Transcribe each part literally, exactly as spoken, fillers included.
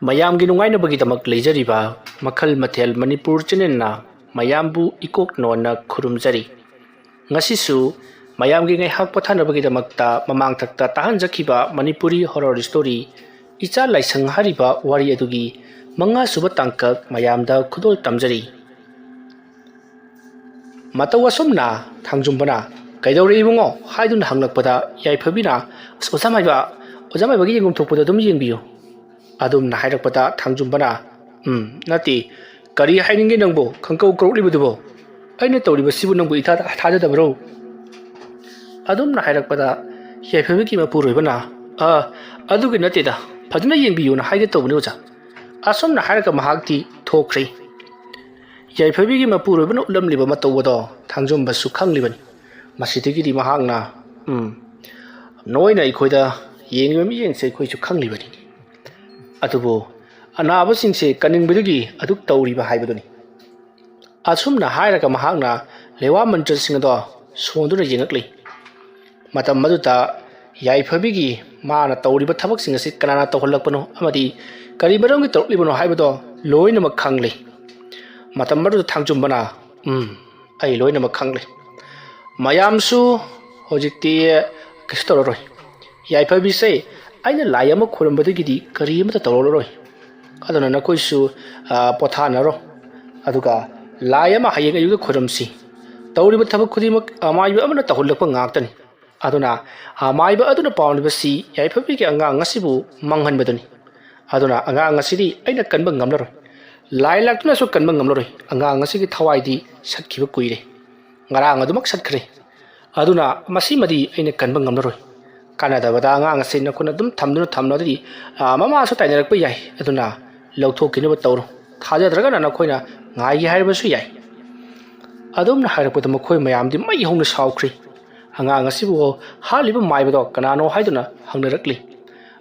ꯃꯌꯥꯝꯒꯤ ꯅꯨꯡꯉꯥꯏꯅꯕꯒꯤꯗꯃꯛ ꯂꯩꯖꯔꯤꯕ ꯃꯈꯜ ꯃꯊꯦꯜ ꯃꯅꯤꯄꯨꯔ ꯆꯦꯅꯦꯜꯅ ꯃꯌꯥꯝꯕꯨ ꯏꯀꯣꯛ ꯅꯣꯟꯅ ꯈꯨꯔꯨꯝꯖꯔꯤ꯫ ꯉꯁꯤꯁꯨ ꯃꯌꯥꯝꯒꯤ ꯉꯥꯏꯍꯥꯛ ꯄꯣꯊꯥꯅꯕꯒꯤꯗꯃꯛꯇ ꯃꯃꯥꯡꯊꯛꯇ ꯇꯥꯍꯟꯖꯈꯤꯕ ꯃꯅꯤꯄꯨꯔꯤ ꯍꯣꯔꯔ ꯁ꯭ꯇꯣꯔꯤ ꯏꯆꯥ ꯂꯥꯏꯁꯪ ꯍꯥꯏꯔꯤꯕ ꯋꯥꯔꯤ ꯑꯗꯨꯒꯤ ꯃꯉꯥꯁꯨꯕ ꯇꯥꯡꯀꯛ ꯃꯌꯥꯝꯗ ꯈꯨꯗꯣꯜ ꯇꯝꯖꯔꯤ꯫ ꯃꯇꯧ ꯑꯁꯨꯝꯅ ꯊꯥꯡꯖꯨꯝꯕꯅ "ꯀꯩꯗꯧꯔꯦ ꯏꯕꯨꯡꯉꯣ?" ꯍꯥꯏꯗꯨꯅ ꯍꯪꯂꯛꯄꯗ ꯌꯥꯏꯐꯕꯤꯅ, "ꯑꯁ, ꯑꯣꯖꯥ ꯃꯥꯏꯕ, ꯑꯣꯖꯥ ꯃꯥꯏꯕꯒꯤ ꯌꯦꯡꯐꯝ ꯊꯣꯛꯄꯗꯣ ꯑꯗꯨꯝ ꯌꯦꯡꯕꯤꯌꯨ" ꯑꯗꯨꯝꯅ ꯍꯥꯏꯔꯛꯄꯗ ꯊꯥꯡꯖꯨꯝꯕꯅ, "ꯎꯝ, ꯅꯠꯇꯦ, ꯀꯔꯤ ꯍꯥꯏꯅꯤꯡꯒꯦ ꯅꯪꯕꯨ ꯈꯪꯀꯧ ꯀꯧꯔꯛꯂꯤꯕꯗꯨꯕꯣ? ꯑꯩꯅ ꯇꯧꯔꯤꯕꯁꯤꯕꯨ ꯅꯪꯕꯨ ꯏꯊꯥ ꯊꯥꯖꯗꯕ꯭ꯔꯣ?" ꯑꯗꯨꯝꯅ ꯍꯥꯏꯔꯛꯄꯗ ꯌꯥꯏꯐꯕꯤꯒꯤ ꯃꯄꯨꯔꯣꯏꯕꯅ, "ꯑ, ꯑꯗꯨꯒꯤ ꯅꯠꯇꯦꯗ, ꯐꯖꯅ ꯌꯦꯡꯕꯤꯌꯨꯅ ꯍꯥꯏꯒꯦ ꯇꯧꯕꯅꯤ ꯑꯣꯖꯥ"꯫ ꯑꯁꯨꯝꯅ ꯍꯥꯏꯔꯒ ꯃꯍꯥꯛꯇꯤ ꯊꯣꯛꯈ꯭ꯔꯦ꯫ ꯌꯥꯏꯐꯕꯤꯒꯤ ꯃꯄꯨꯔꯣꯏꯕꯅ ꯎꯠꯂꯝꯂꯤꯕ ꯃꯇꯧ ꯑꯗꯣ ꯊꯥꯡꯖꯨꯝꯕꯁꯨ ꯈꯪꯂꯤꯕꯅꯤ꯫ ꯃꯁꯤꯗꯒꯤꯗꯤ ꯃꯍꯥꯛꯅ, "ꯎꯝ, ꯅꯣꯏꯅ ꯑꯩꯈꯣꯏꯗ ꯌꯦꯡꯂꯤꯕ ꯃꯤꯠꯌꯦꯡꯁꯦ ꯑꯩꯈꯣꯏꯁꯨ ꯈꯪꯂꯤꯕꯅꯤ꯫ ꯑꯗꯨꯕꯨ ꯑꯅꯥꯕꯁꯤꯡꯁꯦ ꯀꯟꯅꯤꯡꯕꯗꯒꯤ ꯑꯗꯨꯛ ꯇꯧꯔꯤꯕ ꯍꯥꯏꯕꯗꯨꯅꯤ"꯫ ꯑꯁꯨꯝꯅ ꯍꯥꯏꯔꯒ ꯃꯍꯥꯛꯅ ꯂꯩꯋꯥ ꯃꯟꯇ꯭ꯔꯁꯤꯡ ꯑꯗꯣ ꯁꯣꯟꯗꯨꯅ ꯌꯦꯡꯉꯛꯂꯤ꯫ ꯃꯇꯝ ꯑꯗꯨꯗ ꯌꯥꯏꯐꯕꯤꯒꯤ ꯃꯥꯅ ꯇꯧꯔꯤꯕ ꯊꯕꯛꯁꯤꯡ ꯑꯁꯤ ꯀꯅꯥꯅ ꯇꯧꯍꯜꯂꯛꯄꯅꯣ ꯑꯃꯗꯤ ꯀꯔꯤ ꯃꯔꯝꯒꯤ ꯇꯧꯔꯛꯂꯤꯕꯅꯣ ꯍꯥꯏꯕꯗꯣ ꯂꯣꯏꯅꯃꯛ ꯈꯪꯂꯤ꯫ ꯃꯇꯝ ꯑꯗꯨꯗ ꯊꯥꯡꯖꯨꯝꯕꯅ, "ꯎꯝ, ꯑꯩ ꯂꯣꯏꯅꯃꯛ ꯈꯪꯂꯦ꯫ ꯃꯌꯥꯝꯁꯨ ꯍꯧꯖꯤꯛꯇꯤ ꯀꯩꯁꯨ ꯇꯧꯔꯔꯣꯏ꯫ ꯌꯥꯏꯐꯕꯤꯁꯦ ꯑꯩꯅ ꯂꯥꯏ ꯑꯃ ꯈꯣꯏꯔꯝꯕꯗꯒꯤꯗꯤ ꯀꯔꯤ ꯑꯃꯠꯇ ꯇꯧꯔꯔꯣꯏ꯫ ꯑꯗꯨꯅ ꯅꯈꯣꯏꯁꯨ, ꯑ, ꯄꯣꯊꯥꯅꯔꯣ꯫ ꯑꯗꯨꯒ ꯂꯥꯏ ꯑꯃ ꯍꯌꯦꯡ ꯑꯌꯨꯛꯇ ꯈꯣꯏꯔꯝꯁꯤ꯫ ꯇꯧꯔꯤꯕ ꯊꯕꯛ ꯈꯨꯗꯤꯡꯃꯛ ꯑꯃꯥꯏꯕ ꯑꯃꯅ ꯇꯧꯍꯜꯂꯛꯄ ꯉꯥꯛꯇꯅꯤ꯫ ꯑꯗꯨꯅ ꯑꯃꯥꯏꯕ ꯑꯗꯨꯅ ꯄꯥꯝꯂꯤꯕꯁꯤ ꯌꯥꯏꯐꯕꯤꯒꯤ ꯑꯉꯥꯡ ꯑꯁꯤꯕꯨ ꯃꯥꯡꯍꯟꯕꯗꯨꯅꯤ꯫ ꯑꯗꯨꯅ ꯑꯉꯥꯡ ꯑꯁꯤꯗꯤ ꯑꯩꯅ ꯀꯟꯕ ꯉꯝꯂꯔꯣꯏ꯫ ꯂꯥꯏ ꯂꯥꯛꯇꯨꯅꯁꯨ ꯀꯟꯕ ꯉꯝꯂꯔꯣꯏ꯫ ꯑꯉꯥꯡ ꯑꯁꯤꯒꯤ ꯊꯋꯥꯏꯗꯤ ꯁꯠꯈꯤꯕ ꯀꯨꯏꯔꯦ꯫ ꯉꯔꯥꯡ ꯑꯗꯨꯃꯛ ꯁꯠꯈ꯭ꯔꯦ꯫ ꯑꯗꯨꯅ ꯃꯁꯤꯃꯗꯤ ꯑꯩꯅ ꯀꯟꯕ ꯉꯝꯂꯔꯣꯏ꯫ ꯀꯥꯟꯅꯗꯕꯗ ꯑꯉꯥꯡ ꯑꯁꯤ ꯅꯈꯣꯏꯅ ꯑꯗꯨꯝ ꯊꯝꯗꯨꯅ ꯊꯝꯂꯗꯤ, ꯑ, ꯃꯃꯥꯁꯨ ꯇꯥꯏꯅꯔꯛꯄ ꯌꯥꯏ꯫ ꯑꯗꯨꯅ ꯂꯧꯊꯣꯛꯈꯤꯅꯕ ꯇꯧꯔꯣ꯫ ꯊꯥꯖꯗ꯭ꯔꯒꯅ ꯅꯈꯣꯏꯅ ꯉꯥꯏꯒꯦ ꯍꯥꯏꯔꯕꯁꯨ ꯌꯥꯏ"꯫ ꯑꯗꯨꯝꯅ ꯍꯥꯏꯔꯛꯄꯗ ꯃꯈꯣꯏ ꯃꯌꯥꯝꯗꯤ ꯃꯩ ꯍꯧꯅ ꯁꯥꯎꯈ꯭ꯔꯤ꯫ ꯑꯉꯥꯡ ꯑꯁꯤꯕꯨ ꯍꯥꯠꯂꯤꯕ ꯃꯥꯏꯕꯗꯣ ꯀꯅꯥꯅꯣ ꯍꯥꯏꯗꯨꯅ ꯍꯪꯅꯔꯛꯂꯤ꯫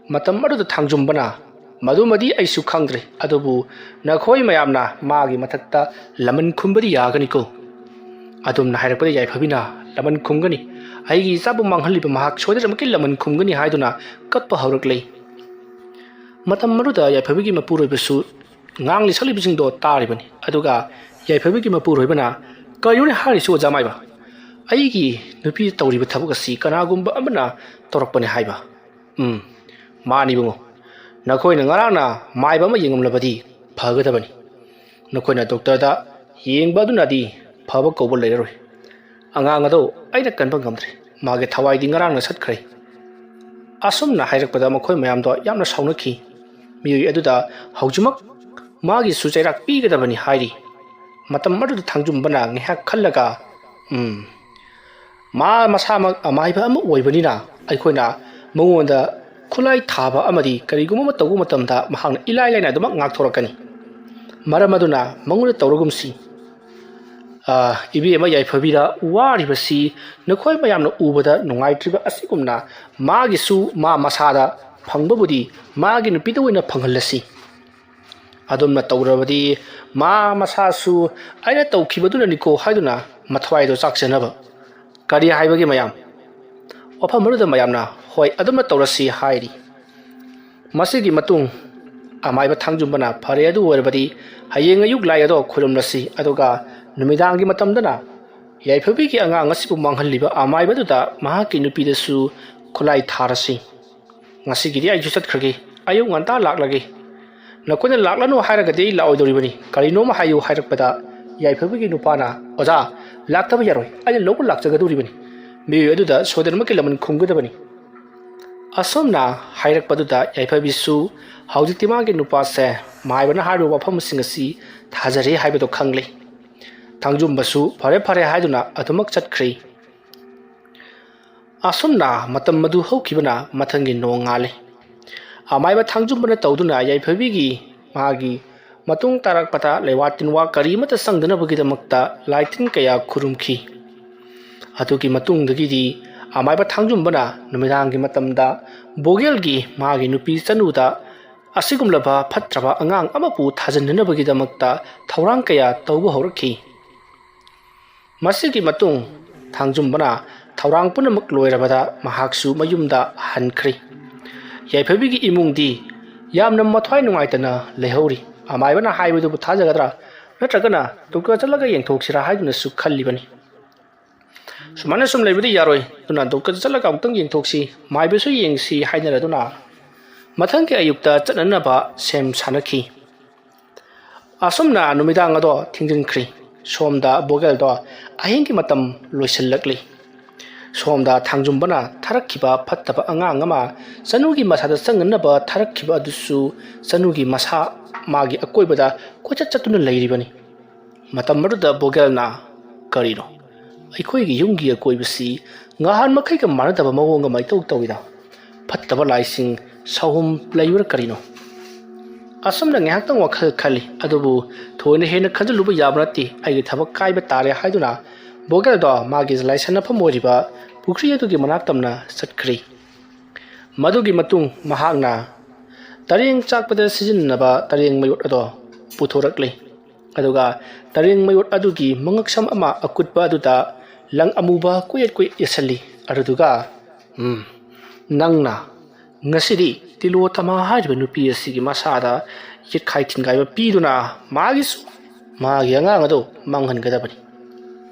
ꯃꯇꯝ ꯑꯗꯨꯗ ꯊꯥꯡꯖꯨꯝꯕꯅ, "ꯃꯗꯨꯃꯗꯤ ꯑꯩꯁꯨ ꯈꯪꯗ꯭ꯔꯦ, ꯑꯗꯨꯕꯨ ꯅꯈꯣꯏ ꯃꯌꯥꯝꯅ ꯃꯥꯒꯤ ꯃꯊꯛꯇ ꯂꯃꯟ ꯈꯨꯝꯕꯗꯤ ꯌꯥꯒꯅꯤꯀꯣ"꯫ ꯑꯗꯨꯝꯅ ꯍꯥꯏꯔꯛꯄꯗ ꯌꯥꯏꯐꯕꯤꯅ, "ꯂꯃꯟ ꯈꯨꯝꯒꯅꯤ, ꯑꯩꯒꯤ ꯏꯆꯥꯕꯨ ꯃꯥꯡꯍꯜꯂꯤꯕ ꯃꯍꯥꯛ ꯁꯣꯏꯗꯅꯃꯛꯀꯤ ꯂꯃꯟ ꯈꯨꯝꯒꯅꯤ" ꯍꯥꯏꯗꯨꯅ ꯀꯞꯄ ꯍꯧꯔꯛꯂꯦ꯫ ꯃꯇꯝ ꯑꯗꯨꯗ ꯌꯥꯏꯐꯕꯤꯒꯤ ꯃꯄꯨꯔꯣꯏꯕꯁꯨ ꯉꯥꯡꯂꯤ ꯁꯛꯂꯤꯕꯁꯤꯡꯗꯣ ꯇꯥꯔꯤꯕꯅꯤ꯫ ꯑꯗꯨꯒ ꯌꯥꯏꯐꯕꯤꯒꯤ ꯃꯄꯨꯔꯣꯏꯕꯅ, "ꯀꯔꯤꯅꯣꯅꯦ ꯍꯥꯏꯔꯤꯁꯤ ꯑꯣꯖꯥ ꯃꯥꯏꯕ? ꯑꯩꯒꯤ ꯅꯨꯄꯤ ꯇꯧꯔꯤꯕ ꯊꯕꯛ ꯑꯁꯤ ꯀꯅꯥꯒꯨꯝꯕ ꯑꯃꯅ ꯇꯧꯔꯛꯄꯅꯦ ꯍꯥꯏꯕ?" "ꯎꯝ, ꯃꯥꯅꯤ ꯏꯕꯨꯡꯉꯣ꯫ ꯅꯈꯣꯏꯅ ꯉꯔꯥꯡꯅ ꯃꯥꯏꯕ ꯑꯃ ꯌꯦꯡꯉꯝꯂꯕꯗꯤ ꯐꯒꯗꯕꯅꯤ꯫ ꯅꯈꯣꯏꯅ ꯗꯣꯛꯇꯔꯗ ꯌꯦꯡꯕ ꯑꯗꯨꯅꯗꯤ ꯐꯕ ꯀꯧꯕ ꯂꯩꯔꯔꯣꯏ꯫ ꯑꯉꯥꯡ ꯑꯗꯣ ꯑꯩꯅ ꯀꯟꯕ ꯉꯝꯗ꯭ꯔꯦ꯫ ꯃꯥꯒꯤ ꯊꯋꯥꯏꯗꯤ ꯉꯔꯥꯡꯅ ꯆꯠꯈ꯭ꯔꯦ꯫" ꯑꯁꯨꯝꯅ ꯍꯥꯏꯔꯛꯄꯗ ꯃꯈꯣꯏ ꯃꯌꯥꯝꯗꯣ ꯌꯥꯝꯅ ꯁꯥꯎꯅꯈꯤ꯫ ꯃꯤꯑꯣꯏ ꯑꯗꯨꯗ ꯍꯧꯖꯤꯛꯃꯛ ꯃꯥꯒꯤꯁꯨ ꯆꯩꯔꯥꯛ ꯄꯤꯒꯗꯕꯅꯤ ꯍꯥꯏꯔꯤ꯫ ꯃꯇꯝ ꯑꯗꯨꯗ ꯊꯥꯡꯖꯨꯝꯕꯅ ꯉꯥꯏꯍꯥꯛ ꯈꯜꯂꯒ, "ꯎꯝ, ꯃꯥ ꯃꯁꯥꯃꯛ ꯑꯃꯥꯏꯕ ꯑꯃ ꯑꯣꯏꯕꯅꯤꯅ ꯑꯩꯈꯣꯏꯅ ꯃꯉꯣꯟꯗ ꯈꯨꯠꯂꯥꯏ ꯊꯥꯕ ꯑꯃꯗꯤ ꯀꯔꯤꯒꯨꯝꯕ ꯑꯃ ꯇꯧꯕ ꯃꯇꯝꯗ ꯃꯍꯥꯛꯅ ꯏꯂꯥꯏ ꯂꯥꯏꯅ ꯑꯗꯨꯃꯛ ꯉꯥꯛꯊꯣꯔꯛꯀꯅꯤ꯫ ꯃꯔꯝ ꯑꯗꯨꯅ ꯃꯉꯣꯟꯗ ꯇꯧꯔꯒꯨꯝꯁꯤ꯫ ꯑꯥ, ꯏꯕꯦꯝꯃ ꯌꯥꯏꯐꯕꯤꯗ ꯋꯥꯔꯤꯕꯁꯤ ꯅꯈꯣꯏ ꯃꯌꯥꯝꯅ ꯎꯕꯗ ꯅꯨꯡꯉꯥꯏꯇ꯭ꯔꯤꯕ ꯑꯁꯤꯒꯨꯝꯅ ꯃꯥꯒꯤꯁꯨ ꯃꯥ ꯃꯁꯥꯗ ꯐꯪꯕꯕꯨꯗꯤ ꯃꯥꯒꯤ ꯅꯨꯄꯤꯗ ꯑꯣꯏꯅ ꯐꯪꯍꯜꯂꯁꯤ꯫ ꯑꯗꯨꯝꯅ ꯇꯧꯔꯕꯗꯤ ꯃꯥ ꯃꯁꯥꯁꯨ ꯑꯩꯅ ꯇꯧꯈꯤꯕꯗꯨꯅꯅꯤꯀꯣ ꯍꯥꯏꯗꯨꯅ ꯃꯊ꯭ꯋꯥꯏꯗꯣ ꯆꯥꯛꯆꯅꯕ꯫ ꯀꯔꯤ ꯍꯥꯏꯕꯒꯦ ꯃꯌꯥꯝ?" ꯋꯥꯐꯝ ꯑꯗꯨꯗ ꯃꯌꯥꯝꯅ, "ꯍꯣꯏ, ꯑꯗꯨꯝꯅ ꯇꯧꯔꯁꯤ" ꯍꯥꯏꯔꯤ꯫ ꯃꯁꯤꯒꯤ ꯃꯇꯨꯡ ꯑꯃꯥꯏꯕ ꯊꯥꯡꯖꯨꯝꯕꯅ, "ꯐꯔꯦ, ꯑꯗꯨ ꯑꯣꯏꯔꯕꯗꯤ ꯍꯌꯦꯡ ꯑꯌꯨꯛ ꯂꯥꯏ ꯑꯗꯣ ꯈꯨꯔꯨꯝꯂꯁꯤ, ꯑꯗꯨꯒ ꯅꯨꯃꯤꯗꯥꯡꯒꯤ ꯃꯇꯝꯗꯅ ꯌꯥꯏꯐꯕꯤꯒꯤ ꯑꯉꯥꯡ ꯑꯁꯤꯕꯨ ꯃꯥꯡꯍꯜꯂꯤꯕ ꯑꯃꯥꯏꯕꯗꯨꯗ ꯃꯍꯥꯛꯀꯤ ꯅꯨꯄꯤꯗꯁꯨ ꯈꯨꯠꯂꯥꯏ ꯊꯥꯔꯁꯤ꯫ ꯉꯁꯤꯒꯤꯗꯤ ꯑꯩꯁꯨ ꯆꯠꯈ꯭ꯔꯒꯦ, ꯑꯌꯨꯛ ꯉꯟꯇꯥ ꯂꯥꯛꯂꯒꯦ꯫ ꯅꯈꯣꯏꯅ ꯂꯥꯛꯂꯅꯨ ꯍꯥꯏꯔꯒꯗꯤ ꯑꯩ ꯂꯥꯛꯑꯣꯏꯗꯧꯔꯤꯕꯅꯤ, ꯀꯔꯤꯅꯣꯝ ꯍꯥꯏꯌꯨ" ꯍꯥꯏꯔꯛꯄꯗ ꯌꯥꯏꯐꯕꯤꯒꯤ ꯅꯨꯄꯥꯅ, "ꯑꯣꯖꯥ, ꯂꯥꯛꯇꯕ ꯌꯥꯔꯣꯏ, ꯑꯩꯅ ꯂꯧꯕ ꯂꯥꯛꯆꯒꯗꯧꯔꯤꯕꯅꯤ꯫ ꯃꯤꯑꯣꯏ ꯑꯗꯨꯗ ꯁꯣꯏꯗꯅꯃꯛꯀꯤ ꯂꯃꯟ ꯈꯨꯝꯒꯗꯕꯅꯤ"꯫ ꯑꯁꯨꯝꯅ ꯍꯥꯏꯔꯛꯄꯗꯨꯗ ꯌꯥꯏꯐꯕꯤꯁꯨ ꯍꯧꯖꯤꯛꯇꯤ ꯃꯥꯒꯤ ꯅꯨꯄꯥꯁꯦ ꯃꯥꯏꯕꯅ ꯍꯥꯏꯔꯤꯕ ꯋꯥꯐꯝꯁꯤꯡ ꯑꯁꯤ ꯊꯥꯖꯔꯦ ꯍꯥꯏꯕꯗꯣ ꯈꯪꯂꯦ꯫ ꯊꯥꯡꯖꯨꯝꯕꯁꯨ ꯐꯔꯦ ꯐꯔꯦ ꯍꯥꯏꯗꯨꯅ ꯑꯗꯨꯃꯛ ꯆꯠꯈ꯭ꯔꯦ꯫ ꯑꯁꯨꯝꯅ ꯃꯇꯝ ꯑꯗꯨ ꯍꯧꯈꯤꯕꯅ ꯃꯊꯪꯒꯤ ꯅꯣꯡꯉꯥꯜꯂꯤ꯫ ꯑꯃꯥꯏꯕ ꯊꯥꯡꯖꯨꯝꯕꯅ ꯇꯧꯗꯨꯅ ꯌꯥꯏꯐꯕꯤꯒꯤ ꯃꯥꯒꯤ ꯃꯇꯨꯡ ꯇꯥꯔꯛꯄꯗ ꯂꯩꯋꯥ ꯇꯤꯟꯋꯥ ꯀꯔꯤ ꯑꯃꯠꯇ ꯆꯪꯗꯅꯕꯒꯤꯗꯃꯛꯇ ꯂꯥꯏ ꯇꯤꯟ ꯀꯌꯥ ꯈꯨꯔꯨꯝꯈꯤ꯫ ꯑꯗꯨꯒꯤ ꯃꯇꯨꯡꯗꯒꯤꯗꯤ ꯑꯃꯥꯏꯕ ꯊꯥꯡꯖꯨꯝꯕꯅ ꯅꯨꯃꯤꯗꯥꯡꯒꯤ ꯃꯇꯝꯗ ꯕꯣꯒꯦꯜꯒꯤ ꯃꯥꯒꯤ ꯅꯨꯄꯤ ꯆꯅꯨꯗ ꯑꯁꯤꯒꯨꯝꯂꯕ ꯐꯠꯇ꯭ꯔꯕ ꯑꯉꯥꯡ ꯑꯃꯕꯨ ꯊꯥꯖꯤꯟꯅꯅꯕꯒꯤꯗꯃꯛꯇ ꯊꯧꯔꯥꯡ ꯀꯌꯥ ꯇꯧꯕ ꯍꯧꯔꯛꯈꯤ꯫ ꯃꯁꯤꯒꯤ ꯃꯇꯨꯡ ꯊꯥꯡꯖꯨꯝꯕꯅ ꯊꯧꯔꯥꯡ ꯄꯨꯝꯅꯃꯛ ꯂꯣꯏꯔꯕꯗ ꯃꯍꯥꯛꯁꯨ ꯃꯌꯨꯝꯗ ꯍꯟꯈ꯭ꯔꯦ꯫ ꯌꯥꯏꯐꯕꯤꯒꯤ ꯏꯃꯨꯡꯗꯤ ꯌꯥꯝꯅ ꯃꯊ꯭ꯋꯥꯏ ꯅꯨꯡꯉꯥꯏꯇꯅ ꯂꯩꯍꯧꯔꯤ꯫ ꯑꯃꯥꯏꯕꯅ ꯍꯥꯏꯕꯗꯨꯕꯨ ꯊꯥꯖꯒꯗ꯭ꯔꯥ? ꯅꯠꯇ꯭ꯔꯒꯅ ꯗꯣꯛꯇꯔ ꯆꯠꯂꯒ ꯌꯦꯡꯊꯣꯛꯁꯤꯔꯥ ꯍꯥꯏꯗꯨꯅꯁꯨ ꯈꯜꯂꯤꯕꯅꯤ꯫ ꯁꯨꯃꯥꯏꯅ ꯁꯨꯝ ꯂꯩꯕꯗꯤ ꯌꯥꯔꯣꯏ, ꯑꯗꯨꯅ ꯗꯣꯛꯇꯔ ꯆꯠꯂꯒ ꯑꯃꯨꯛꯇꯪ ꯌꯦꯡꯊꯣꯛꯁꯤ, ꯃꯥꯏꯕꯁꯨ ꯌꯦꯡꯁꯤ ꯍꯥꯏꯅꯔꯗꯨꯅ ꯃꯊꯪꯒꯤ ꯑꯌꯨꯛꯇ ꯆꯠꯅꯅꯕ ꯁꯦꯝ ꯁꯥꯅꯈꯤ꯫ ꯑꯁꯨꯝꯅ ꯅꯨꯃꯤꯗꯥꯡ ꯑꯗꯣ ꯊꯤꯡꯖꯤꯟꯈ꯭ꯔꯤ꯫ ꯁꯣꯝꯗ ꯕꯣꯒꯦꯜꯗꯣ ꯑꯍꯤꯡꯒꯤ ꯃꯇꯝ ꯂꯣꯏꯁꯤꯜꯂꯛꯂꯤ꯫ ꯁꯣꯝꯗ ꯊꯥꯡꯖꯨꯝꯕꯅ ꯊꯥꯔꯛꯈꯤꯕ ꯐꯠꯇꯕ ꯑꯉꯥꯡ ꯑꯃ ꯆꯅꯨꯒꯤ ꯃꯁꯥꯗ ꯆꯪꯅꯅꯕ ꯊꯥꯔꯛꯈꯤꯕ ꯑꯗꯨꯁꯨ ꯆꯅꯨꯒꯤ ꯃꯁꯥ ꯃꯥꯒꯤ ꯑꯀꯣꯏꯕꯗ ꯀꯣꯏꯆꯠ ꯆꯠꯇꯨꯅ ꯂꯩꯔꯤꯕꯅꯤ꯫ ꯃꯇꯝ ꯑꯗꯨꯗ ꯕꯣꯒꯦꯜꯅ, "ꯀꯔꯤꯅꯣ? ꯑꯩꯈꯣꯏꯒꯤ ꯌꯨꯝꯒꯤ ꯑꯀꯣꯏꯕꯁꯤ ꯉꯍꯥꯟ ꯃꯈꯩꯒ ꯃꯥꯟꯅꯗꯕ ꯃꯑꯣꯡ ꯑꯃ ꯏꯇꯧ ꯇꯧꯏꯗ꯫ ꯐꯠꯇꯕ ꯂꯥꯏꯁꯤꯡ ꯁꯥꯍꯨꯝ ꯂꯩꯕ꯭ꯔꯥ ꯀꯔꯤꯅꯣ?" ꯑꯁꯨꯝꯅ ꯉꯥꯏꯍꯥꯛꯇꯪ ꯋꯥꯈꯜ ꯈꯜꯂꯤ, ꯑꯗꯨꯕꯨ ꯊꯣꯏꯅ ꯍꯦꯟꯅ ꯈꯟꯖꯤꯜꯂꯨꯕ ꯌꯥꯕ ꯅꯠꯇꯦ, ꯑꯩꯒꯤ ꯊꯕꯛ ꯀꯥꯏꯕ ꯇꯥꯔꯦ ꯍꯥꯏꯗꯨꯅ ꯕꯣꯒꯦꯜꯗꯣ ꯃꯥꯒꯤ ꯂꯥꯏꯁꯟꯅꯐꯝ ꯑꯣꯏꯔꯤꯕ ꯄꯨꯈ꯭ꯔꯤ ꯑꯗꯨꯒꯤ ꯃꯅꯥꯛ ꯇꯝꯅ ꯆꯠꯈ꯭ꯔꯤ꯫ ꯃꯗꯨꯒꯤ ꯃꯇꯨꯡ ꯃꯍꯥꯛꯅ ꯇꯔꯦꯡ ꯆꯥꯛꯄꯗ ꯁꯤꯖꯤꯟꯅꯕ ꯇꯔꯦꯡ ꯃꯌꯣꯠ ꯑꯗꯣ ꯄꯨꯊꯣꯔꯛꯂꯤ꯫ ꯑꯗꯨꯒ ꯇꯔꯦꯡ ꯃꯌꯣꯠ ꯑꯗꯨꯒꯤ ꯃꯉꯛꯁꯝ ꯑꯃ ꯑꯀꯨꯠꯄ ꯑꯗꯨꯗ ꯂꯪ ꯑꯃꯨꯕ ꯀꯨꯌꯦꯠ ꯀꯨꯌꯦꯠ ꯌꯦꯠꯁꯜꯂꯤ꯫ ꯑꯗꯨꯗꯨꯒ, "ꯎꯝ, ꯅꯪꯅ ꯉꯁꯤꯗꯤ ꯇꯤꯂꯣꯇꯃꯥ ꯍꯥꯏꯔꯤꯕ ꯅꯨꯄꯤ ꯑꯁꯤꯒꯤ ꯃꯁꯥꯗ ꯌꯦꯠꯈꯥꯏ ꯊꯤꯟꯒꯥꯏꯕ ꯄꯤꯗꯨꯅ ꯃꯥꯒꯤꯁꯨ ꯃꯥꯒꯤ ꯑꯉꯥꯡ ꯑꯗꯨ ꯃꯥꯡꯍꯟꯒꯗꯕꯅꯤ꯫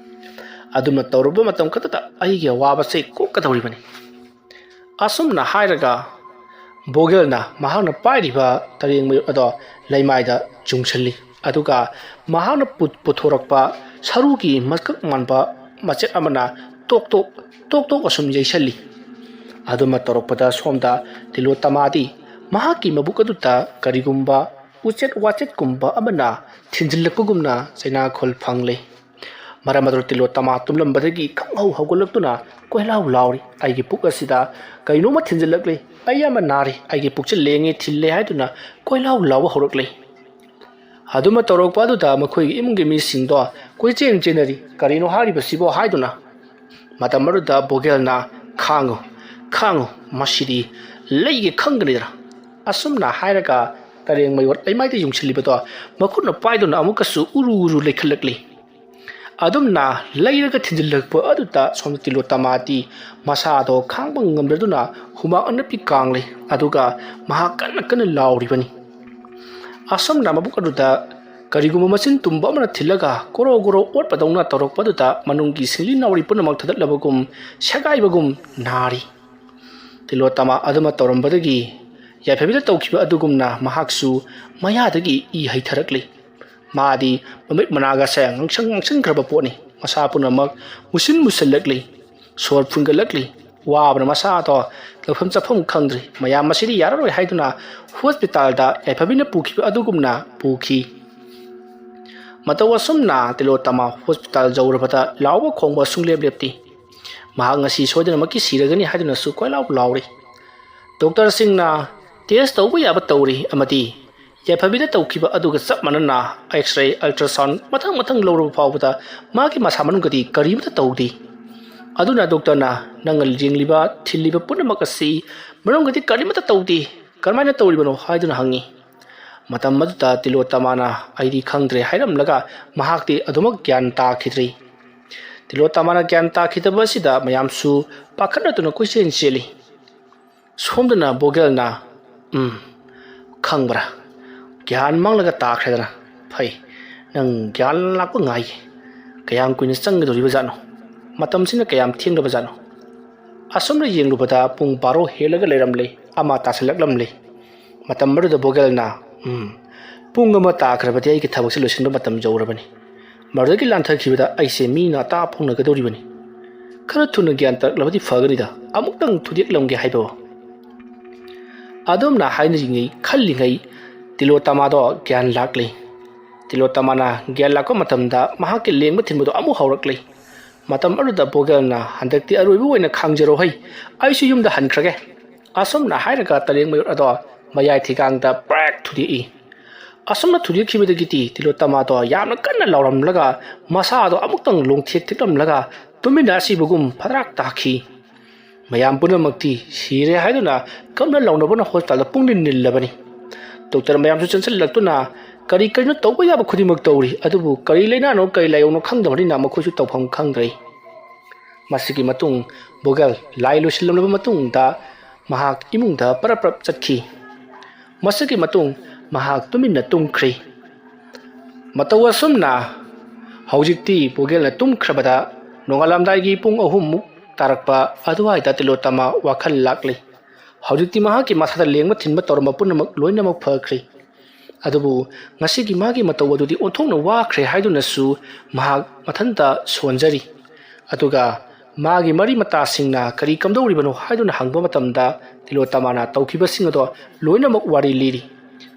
ꯑꯗꯨꯝꯅ ꯇꯧꯔꯨꯕ ꯃꯇꯝ ꯈꯛꯇꯗ ꯑꯩꯒꯤ ꯑꯋꯥꯕꯁꯦ ꯀꯣꯛꯀꯗꯧꯔꯤꯕꯅꯤ꯫" ꯑꯁꯨꯝꯅ ꯍꯥꯏꯔꯒ ꯕꯣꯒꯦꯜꯅ ꯃꯍꯥꯛꯅ ꯄꯥꯏꯔꯤꯕ ꯇꯔꯦꯡ ꯃꯌꯣꯠ ꯑꯗꯣ ꯂꯩꯃꯥꯏꯗ ꯆꯨꯡꯁꯤꯜꯂꯤ꯫ ꯑꯗꯨꯒ ꯃꯍꯥꯛꯅ ꯄꯨ-, ꯄꯨꯊꯣꯔꯛꯄ ꯁꯔꯨꯒꯤ ꯃꯀꯛ ꯃꯥꯟꯕ ꯃꯆꯦꯠ ꯑꯃꯅ ꯇꯣꯛ ꯇꯣꯛ, ꯇꯣꯛ ꯇꯣꯛ ꯑꯁꯨꯝ ꯌꯩꯁꯜꯂꯤ꯫ ꯑꯗꯨꯃ ꯇꯧꯔꯛꯄꯗ ꯁꯣꯝꯗ ꯇꯤꯂꯣꯇꯃꯥꯗꯤ ꯃꯍꯥꯛꯀꯤ ꯃꯕꯨꯛ ꯑꯗꯨꯗ ꯀꯔꯤꯒꯨꯝꯕ ꯎꯆꯦꯠ ꯋꯥꯆꯦꯠꯀꯨꯝꯕ ꯑꯃꯅ ꯊꯤꯟꯖꯤꯜꯂꯛꯄꯒꯨꯝꯅ ꯆꯩꯅꯥꯈꯣꯜ ꯐꯪꯂꯦ꯫ ꯃꯔꯝ ꯑꯗꯨꯅ ꯇꯤꯂꯣꯇꯃꯥ ꯇꯨꯝꯂꯝꯕꯗꯒꯤ ꯈꯪꯍꯧ ꯍꯧꯒꯠꯂꯛꯇꯨꯅ ꯀꯣꯏꯂꯥꯎ ꯂꯥꯎꯔꯤ, "ꯑꯩꯒꯤ ꯄꯨꯛ ꯑꯁꯤꯗ ꯀꯩꯅꯣꯝꯃ ꯊꯤꯟꯖꯤꯜꯂꯛꯂꯦ, ꯑꯩ ꯌꯥꯝꯅ ꯅꯥꯔꯤ, ꯑꯩꯒꯤ ꯄꯨꯛꯁꯦ ꯂꯦꯡꯉꯦ, ꯊꯤꯜꯂꯦ" ꯍꯥꯏꯗꯨꯅ ꯀꯣꯏꯂꯥꯎ ꯂꯥꯎꯕ ꯍꯧꯔꯛꯂꯦ꯫ ꯑꯗꯨꯃ ꯇꯧꯔꯛꯄ ꯑꯗꯨꯗ ꯃꯈꯣꯏꯒꯤ ꯏꯃꯨꯡꯒꯤ ꯃꯤꯁꯤꯡꯗꯣ ꯀꯣꯏꯆꯦꯟ ꯆꯦꯟꯅꯔꯤ, "ꯀꯔꯤꯅꯣ ꯍꯥꯏꯔꯤꯕꯁꯤꯕꯣ?" ꯍꯥꯏꯗꯨꯅ꯫ ꯃꯇꯝ ꯑꯗꯨꯗ ꯕꯣꯒꯦꯜꯅ, "ꯈꯥꯡꯉꯨ, ꯈꯥꯡꯉꯨ, ꯃꯁꯤꯗꯤ ꯂꯩꯒꯦ ꯈꯪꯒꯅꯤꯗꯅ꯫" ꯑꯁꯨꯝꯅ ꯍꯥꯏꯔꯒ ꯇꯔꯦꯡ ꯃꯌꯣꯠ ꯂꯩꯃꯥꯏꯗ ꯌꯨꯡꯁꯤꯜꯂꯤꯕꯗꯣ ꯃꯈꯨꯠꯅ ꯄꯥꯏꯗꯨꯅ ꯑꯃꯨꯛꯀꯁꯨ ꯎꯔꯨ ꯎꯔꯨ ꯂꯩꯈꯠꯂꯛꯂꯤ꯫ ꯑꯗꯨꯝꯅ ꯂꯩꯔꯒ ꯊꯤꯟꯖꯤꯜꯂꯛꯄ ꯑꯗꯨꯗ ꯁꯣꯝꯗ ꯇꯤꯂꯣꯇꯃꯥꯗꯤ ꯃꯁꯥꯗꯣ ꯈꯥꯡꯕ ꯉꯝꯗꯗꯨꯅ ꯍꯨꯃꯥꯡ ꯑꯅꯞꯄꯤ ꯀꯥꯡꯂꯤ꯫ ꯑꯗꯨꯒ ꯃꯍꯥꯛ ꯀꯟꯅ ꯀꯟꯅ ꯂꯥꯎꯔꯤꯕꯅꯤ꯫ ꯑꯁꯨꯝꯅ ꯃꯕꯨꯛ ꯑꯗꯨꯗ ꯀꯔꯤꯒꯨꯝꯕ ꯃꯆꯤꯟ ꯇꯨꯝꯕ ꯑꯃꯅ ꯊꯤꯜꯂꯒ ꯒꯣꯔꯣ ꯒꯣꯔꯣ ꯑꯣꯠꯄꯗꯧꯅ ꯇꯧꯔꯛꯄꯗꯨꯗ ꯃꯅꯨꯡꯒꯤ ꯁꯤꯡꯂꯤ ꯅꯥꯎꯔꯤ ꯄꯨꯝꯅꯃꯛ ꯊꯗꯠꯂꯕꯒꯨꯝ, ꯁꯦꯒꯥꯏꯕꯒꯨꯝ ꯅꯥꯔꯤ꯫ ꯇꯤꯂꯣꯇꯃꯥ ꯑꯗꯨꯃ ꯇꯧꯔꯝꯕꯗꯒꯤ ꯌꯥꯏꯐꯕꯤꯗ ꯇꯧꯈꯤꯕ ꯑꯗꯨꯒꯨꯝꯅ ꯃꯍꯥꯛꯁꯨ ꯃꯌꯥꯗꯒꯤ ꯏ ꯍꯩꯊꯔꯛꯂꯤ꯫ ꯃꯥꯗꯤ ꯃꯃꯤꯠ ꯃꯅꯥꯒꯁꯦ ꯉꯥꯡꯁꯪ ꯉꯥꯡꯁꯪꯈ꯭ꯔꯕ ꯄꯣꯠꯅꯤ꯫ ꯃꯁꯥ ꯄꯨꯝꯅꯃꯛ ꯃꯨꯁꯤꯟ ꯃꯨꯁꯜꯂꯛꯂꯤ꯫ ꯁꯣꯔ ꯐꯨꯟꯒꯠꯂꯛꯂꯤ꯫ ꯋꯥꯕꯅ ꯃꯁꯥꯗꯣ ꯂꯧꯐꯝ ꯆꯠꯐꯝ ꯈꯪꯗ꯭ꯔꯤ꯫ ꯃꯌꯥꯝ ꯑꯁꯤꯗꯤ ꯌꯥꯔꯔꯣꯏ ꯍꯥꯏꯗꯨꯅ ꯍꯣꯁꯄꯤꯇꯥꯜꯗ ꯌꯥꯏꯐꯕꯤꯅ ꯄꯨꯈꯤꯕ ꯑꯗꯨꯒꯨꯝꯅ ꯄꯨꯈꯤ꯫ ꯃꯇꯧ ꯑꯁꯨꯝꯅ ꯇꯤꯂꯣꯇꯃꯥ ꯍꯣꯁꯄꯤꯇꯥꯜ ꯌꯧꯔꯕꯗ ꯂꯥꯎꯕ ꯈꯣꯡꯕ ꯁꯨꯡꯂꯦꯞ ꯂꯦꯞꯇꯦ꯫ ꯃꯍꯥꯛ ꯉꯁꯤ ꯁꯣꯏꯗꯅꯃꯛꯀꯤ ꯁꯤꯔꯒꯅꯤ ꯍꯥꯏꯗꯨꯅꯁꯨ ꯀꯣꯏꯂꯥꯎ ꯂꯥꯎꯔꯤ꯫ ꯗꯣꯛꯇꯔꯁꯤꯡꯅ ꯇꯦꯁ ꯇꯧꯕ ꯌꯥꯕ ꯇꯧꯔꯤ ꯑꯃꯗꯤ ꯌꯥꯏꯐꯕꯤꯗ ꯇꯧꯈꯤꯕ ꯑꯗꯨꯒ ꯆꯞ ꯃꯥꯟꯅꯅ ꯑꯦꯛꯁ ꯔꯦ, ꯑꯜꯇ꯭ꯔꯥꯁꯥꯎꯟ ꯃꯊꯪ ꯃꯊꯪ ꯂꯧꯔꯕ ꯐꯥꯎꯕꯗ ꯃꯥꯒꯤ ꯃꯁꯥ ꯃꯅꯨꯡꯗꯗꯤ ꯀꯔꯤꯃꯠꯇ ꯇꯧꯗꯦ꯫ ꯑꯗꯨꯅ ꯗꯣꯛꯇꯔꯅ ꯅꯪꯅ ꯌꯦꯡꯂꯤꯕ ꯊꯤꯜꯂꯤꯕ ꯄꯨꯝꯅꯃꯛ ꯑꯁꯤ ꯃꯅꯨꯡꯗꯗꯤ ꯀꯔꯤꯃꯠꯇ ꯇꯧꯗꯦ, ꯀꯔꯝꯍꯥꯏꯅ ꯇꯧꯔꯤꯕꯅꯣ ꯍꯥꯏꯗꯨꯅ ꯍꯪꯉꯤ꯫ ꯃꯇꯝ ꯑꯗꯨꯗ ꯇꯤꯂꯣꯇꯃꯥꯅ ꯑꯩꯗꯤ ꯈꯪꯗ꯭ꯔꯦ ꯍꯥꯏꯔꯝꯂꯒ ꯃꯍꯥꯛꯇꯤ ꯑꯗꯨꯃꯛ ꯒ꯭ꯌꯥꯟ ꯇꯥꯈꯤꯗ꯭ꯔꯤ꯫ ꯇꯤꯂꯣꯇꯃꯥꯅ ꯒ꯭ꯌꯥꯟ ꯇꯥꯈꯤꯗꯕ ꯑꯁꯤꯗ ꯃꯌꯥꯝꯁꯨ ꯄꯥꯈꯠꯅꯗꯨꯅ ꯀꯣꯏꯆꯦꯟ ꯆꯦꯜꯂꯤ꯫ ꯁꯣꯝꯗꯅ ꯕꯣꯒꯦꯜꯅ, "ꯎꯝ, ꯈꯪꯕ꯭ꯔꯥ? ꯒ꯭ꯌꯥꯟ ꯃꯥꯡꯂꯒ ꯇꯥꯈ꯭ꯔꯦꯗꯅ꯫ ꯐꯩ, ꯅꯪ ꯒ꯭ꯌꯥꯟ ꯂꯥꯛꯄ ꯉꯥꯏꯒꯦ꯫ ꯀꯌꯥꯝ ꯀꯨꯏꯅ ꯆꯪꯒꯗꯧꯔꯤꯕ ꯖꯥꯠꯅꯣ? ꯃꯇꯝꯁꯤꯅ ꯀꯌꯥꯝ ꯊꯦꯡꯂꯕ ꯖꯥꯠꯅꯣ?" ꯑꯁꯨꯝꯅ ꯌꯦꯡꯂꯨꯕꯗ ꯄꯨꯡ ꯕꯥꯔꯣ ꯍꯦꯜꯂꯒ ꯂꯩꯔꯝꯂꯦ, ꯑꯃ ꯇꯥꯁꯤꯜꯂꯛꯂꯝꯂꯦ꯫ ꯃꯇꯝ ꯑꯗꯨꯗ ꯕꯣꯒꯦꯜꯅ, "ꯎꯝ, ꯄꯨꯡ ꯑꯃ ꯇꯥꯈ꯭ꯔꯕꯗꯤ ꯑꯩꯒꯤ ꯊꯕꯛꯁꯦ ꯂꯣꯏꯁꯤꯟꯕ ꯃꯇꯝ ꯌꯧꯔꯕꯅꯤ꯫ ꯃꯗꯨꯗꯒꯤ ꯂꯥꯟꯊꯈꯤꯕꯗ ꯑꯩꯁꯦ ꯃꯤꯅ ꯑꯇꯥ ꯐꯣꯡꯅꯒꯗꯧꯔꯤꯕꯅꯤ꯫ ꯈꯔ ꯊꯨꯅ ꯒ꯭ꯌꯥꯟ ꯇꯥꯔꯛꯂꯕꯗꯤ ꯐꯒꯅꯤꯗ꯫ ꯑꯃꯨꯛꯇꯪ ꯊꯨꯗꯦꯛꯂꯝꯒꯦ ꯍꯥꯏꯕ"꯫ ꯑꯗꯨꯝꯅ ꯍꯥꯏꯅꯔꯤꯉꯩ ꯈꯜꯂꯤꯉꯩ ꯇꯤꯂꯣꯇꯃꯥꯗꯣ ꯒ꯭ꯌꯥꯟ ꯂꯥꯛꯂꯤ꯫ ꯇꯤꯂꯣꯇꯃꯥꯅ ꯒ꯭ꯌꯥꯟ ꯂꯥꯛꯄ ꯃꯇꯝꯗ ꯃꯍꯥꯛꯀꯤ ꯂꯦꯡꯕ ꯊꯤꯟꯕꯗꯣ ꯑꯃꯨꯛ ꯍꯧꯔꯛꯂꯤ꯫ ꯃꯇꯝ ꯑꯗꯨꯗ ꯕꯣꯒꯦꯜꯅ, "ꯍꯟꯗꯛꯇꯤ ꯑꯔꯣꯏꯕ ꯑꯣꯏꯅ ꯈꯥꯡꯖꯔꯣ ꯍꯩ, ꯑꯩꯁꯨ ꯌꯨꯝꯗ ꯍꯟꯈ꯭ꯔꯒꯦ"꯫ ꯑꯁꯨꯝꯅ ꯍꯥꯏꯔꯒ ꯇꯔꯦꯡ ꯃꯌꯣꯠ ꯑꯗꯣ ꯃꯌꯥꯏ ꯊꯤꯒꯥꯡꯗ ꯄ꯭ꯔꯦꯛ ꯊꯨꯗꯦꯛꯏ꯫ ꯑꯁꯨꯝꯅ ꯊꯨꯗꯦꯛꯈꯤꯕꯗꯒꯤꯗꯤ ꯇꯤꯂꯣꯇꯃꯥꯗꯣ ꯌꯥꯝꯅ ꯀꯟꯅ ꯂꯥꯎꯔꯝꯂꯒ ꯃꯁꯥꯗꯣ ꯑꯃꯨꯛꯇꯪ ꯂꯣꯡꯊꯦꯛ ꯊꯦꯛꯂꯝꯂꯒ ꯇꯨꯃꯤꯟꯅ ꯑꯁꯤꯕꯒꯨꯝ ꯐꯗ꯭ꯔꯥꯛ ꯇꯥꯈꯤ꯫ ꯃꯌꯥꯝ ꯄꯨꯝꯅꯃꯛꯇꯤ ꯁꯤꯔꯦ ꯍꯥꯏꯗꯨꯅ ꯀꯞꯅ ꯂꯥꯎꯅꯕꯅ ꯍꯣꯁꯄꯤꯇꯥꯜꯗ ꯄꯨꯡꯅꯤꯜ ꯅꯤꯜꯂꯕꯅꯤ꯫ ꯗꯣꯛꯇꯔ ꯃꯌꯥꯝꯁꯨ ꯆꯪꯁꯤꯜꯂꯛꯇꯨꯅ ꯀꯔꯤ ꯀꯔꯤꯅꯣ ꯇꯧꯕ ꯌꯥꯕ ꯈꯨꯗꯤꯡꯃꯛ ꯇꯧꯔꯤ, ꯑꯗꯨꯕꯨ ꯀꯔꯤ ꯂꯥꯏꯅꯥꯅꯣ ꯀꯔꯤ ꯂꯥꯏꯑꯣꯡꯅꯣ ꯈꯪꯗꯕꯅꯤꯅ ꯃꯈꯣꯏꯁꯨ ꯇꯧꯐꯝ ꯈꯪꯗ꯭ꯔꯦ꯫ ꯃꯁꯤꯒꯤ ꯃꯇꯨꯡ ꯕꯣꯒꯦꯜ ꯂꯥꯏ ꯂꯣꯏꯁꯤꯜꯂꯝꯂꯕ ꯃꯇꯨꯡꯗ ꯃꯍꯥꯛ ꯏꯃꯨꯡꯗ ꯄꯔꯞ ꯄꯔꯞ ꯆꯠꯈꯤ꯫ ꯃꯁꯤꯒꯤ ꯃꯇꯨꯡ ꯃꯍꯥꯛ ꯇꯨꯃꯤꯟꯅ ꯇꯨꯝꯈ꯭ꯔꯦ꯫ ꯃꯇꯧ ꯑꯁꯨꯝꯅ ꯍꯧꯖꯤꯛꯇꯤ ꯕꯣꯒꯦꯜꯅ ꯇꯨꯝꯈ꯭ꯔꯕꯗ ꯅꯣꯡꯉꯥꯜꯂꯝꯗꯥꯏꯒꯤ ꯄꯨꯡ ꯑꯍꯨꯝꯃꯨꯛ ꯇꯥꯔꯛꯄ ꯑꯗꯨꯋꯥꯏꯗ ꯇꯤꯂꯣꯇꯃꯥ ꯋꯥꯈꯜ ꯂꯥꯛꯂꯤ꯫ ꯍꯧꯖꯤꯛꯇꯤ ꯃꯍꯥꯛꯀꯤ ꯃꯁꯥꯗ ꯂꯦꯡꯕ ꯊꯤꯟꯕ ꯇꯧꯔꯝꯕ ꯄꯨꯝꯅꯃꯛ ꯂꯣꯏꯅꯃꯛ ꯐꯈ꯭ꯔꯦ꯫ ꯑꯗꯨꯕꯨ ꯉꯁꯤꯒꯤ ꯃꯥꯒꯤ ꯃꯇꯧ ꯑꯗꯨꯗꯤ ꯑꯣꯟꯊꯣꯛꯅ ꯋꯥꯈ꯭ꯔꯦ ꯍꯥꯏꯗꯨꯅꯁꯨ ꯃꯍꯥꯛ ꯃꯊꯟꯇ ꯁꯣꯟꯖꯔꯤ꯫ ꯑꯗꯨꯒ ꯃꯥꯒꯤ ꯃꯔꯤ ꯃꯇꯥꯁꯤꯡꯅ ꯀꯔꯤ ꯀꯝꯗꯧꯔꯤꯕꯅꯣ ꯍꯥꯏꯗꯨꯅ ꯍꯪꯕ ꯃꯇꯝꯗ ꯇꯤꯂꯣꯇꯃꯥꯅ ꯇꯧꯈꯤꯕꯁꯤꯡ ꯑꯗꯣ ꯂꯣꯏꯅꯃꯛ ꯋꯥꯔꯤ ꯂꯤꯔꯤ꯫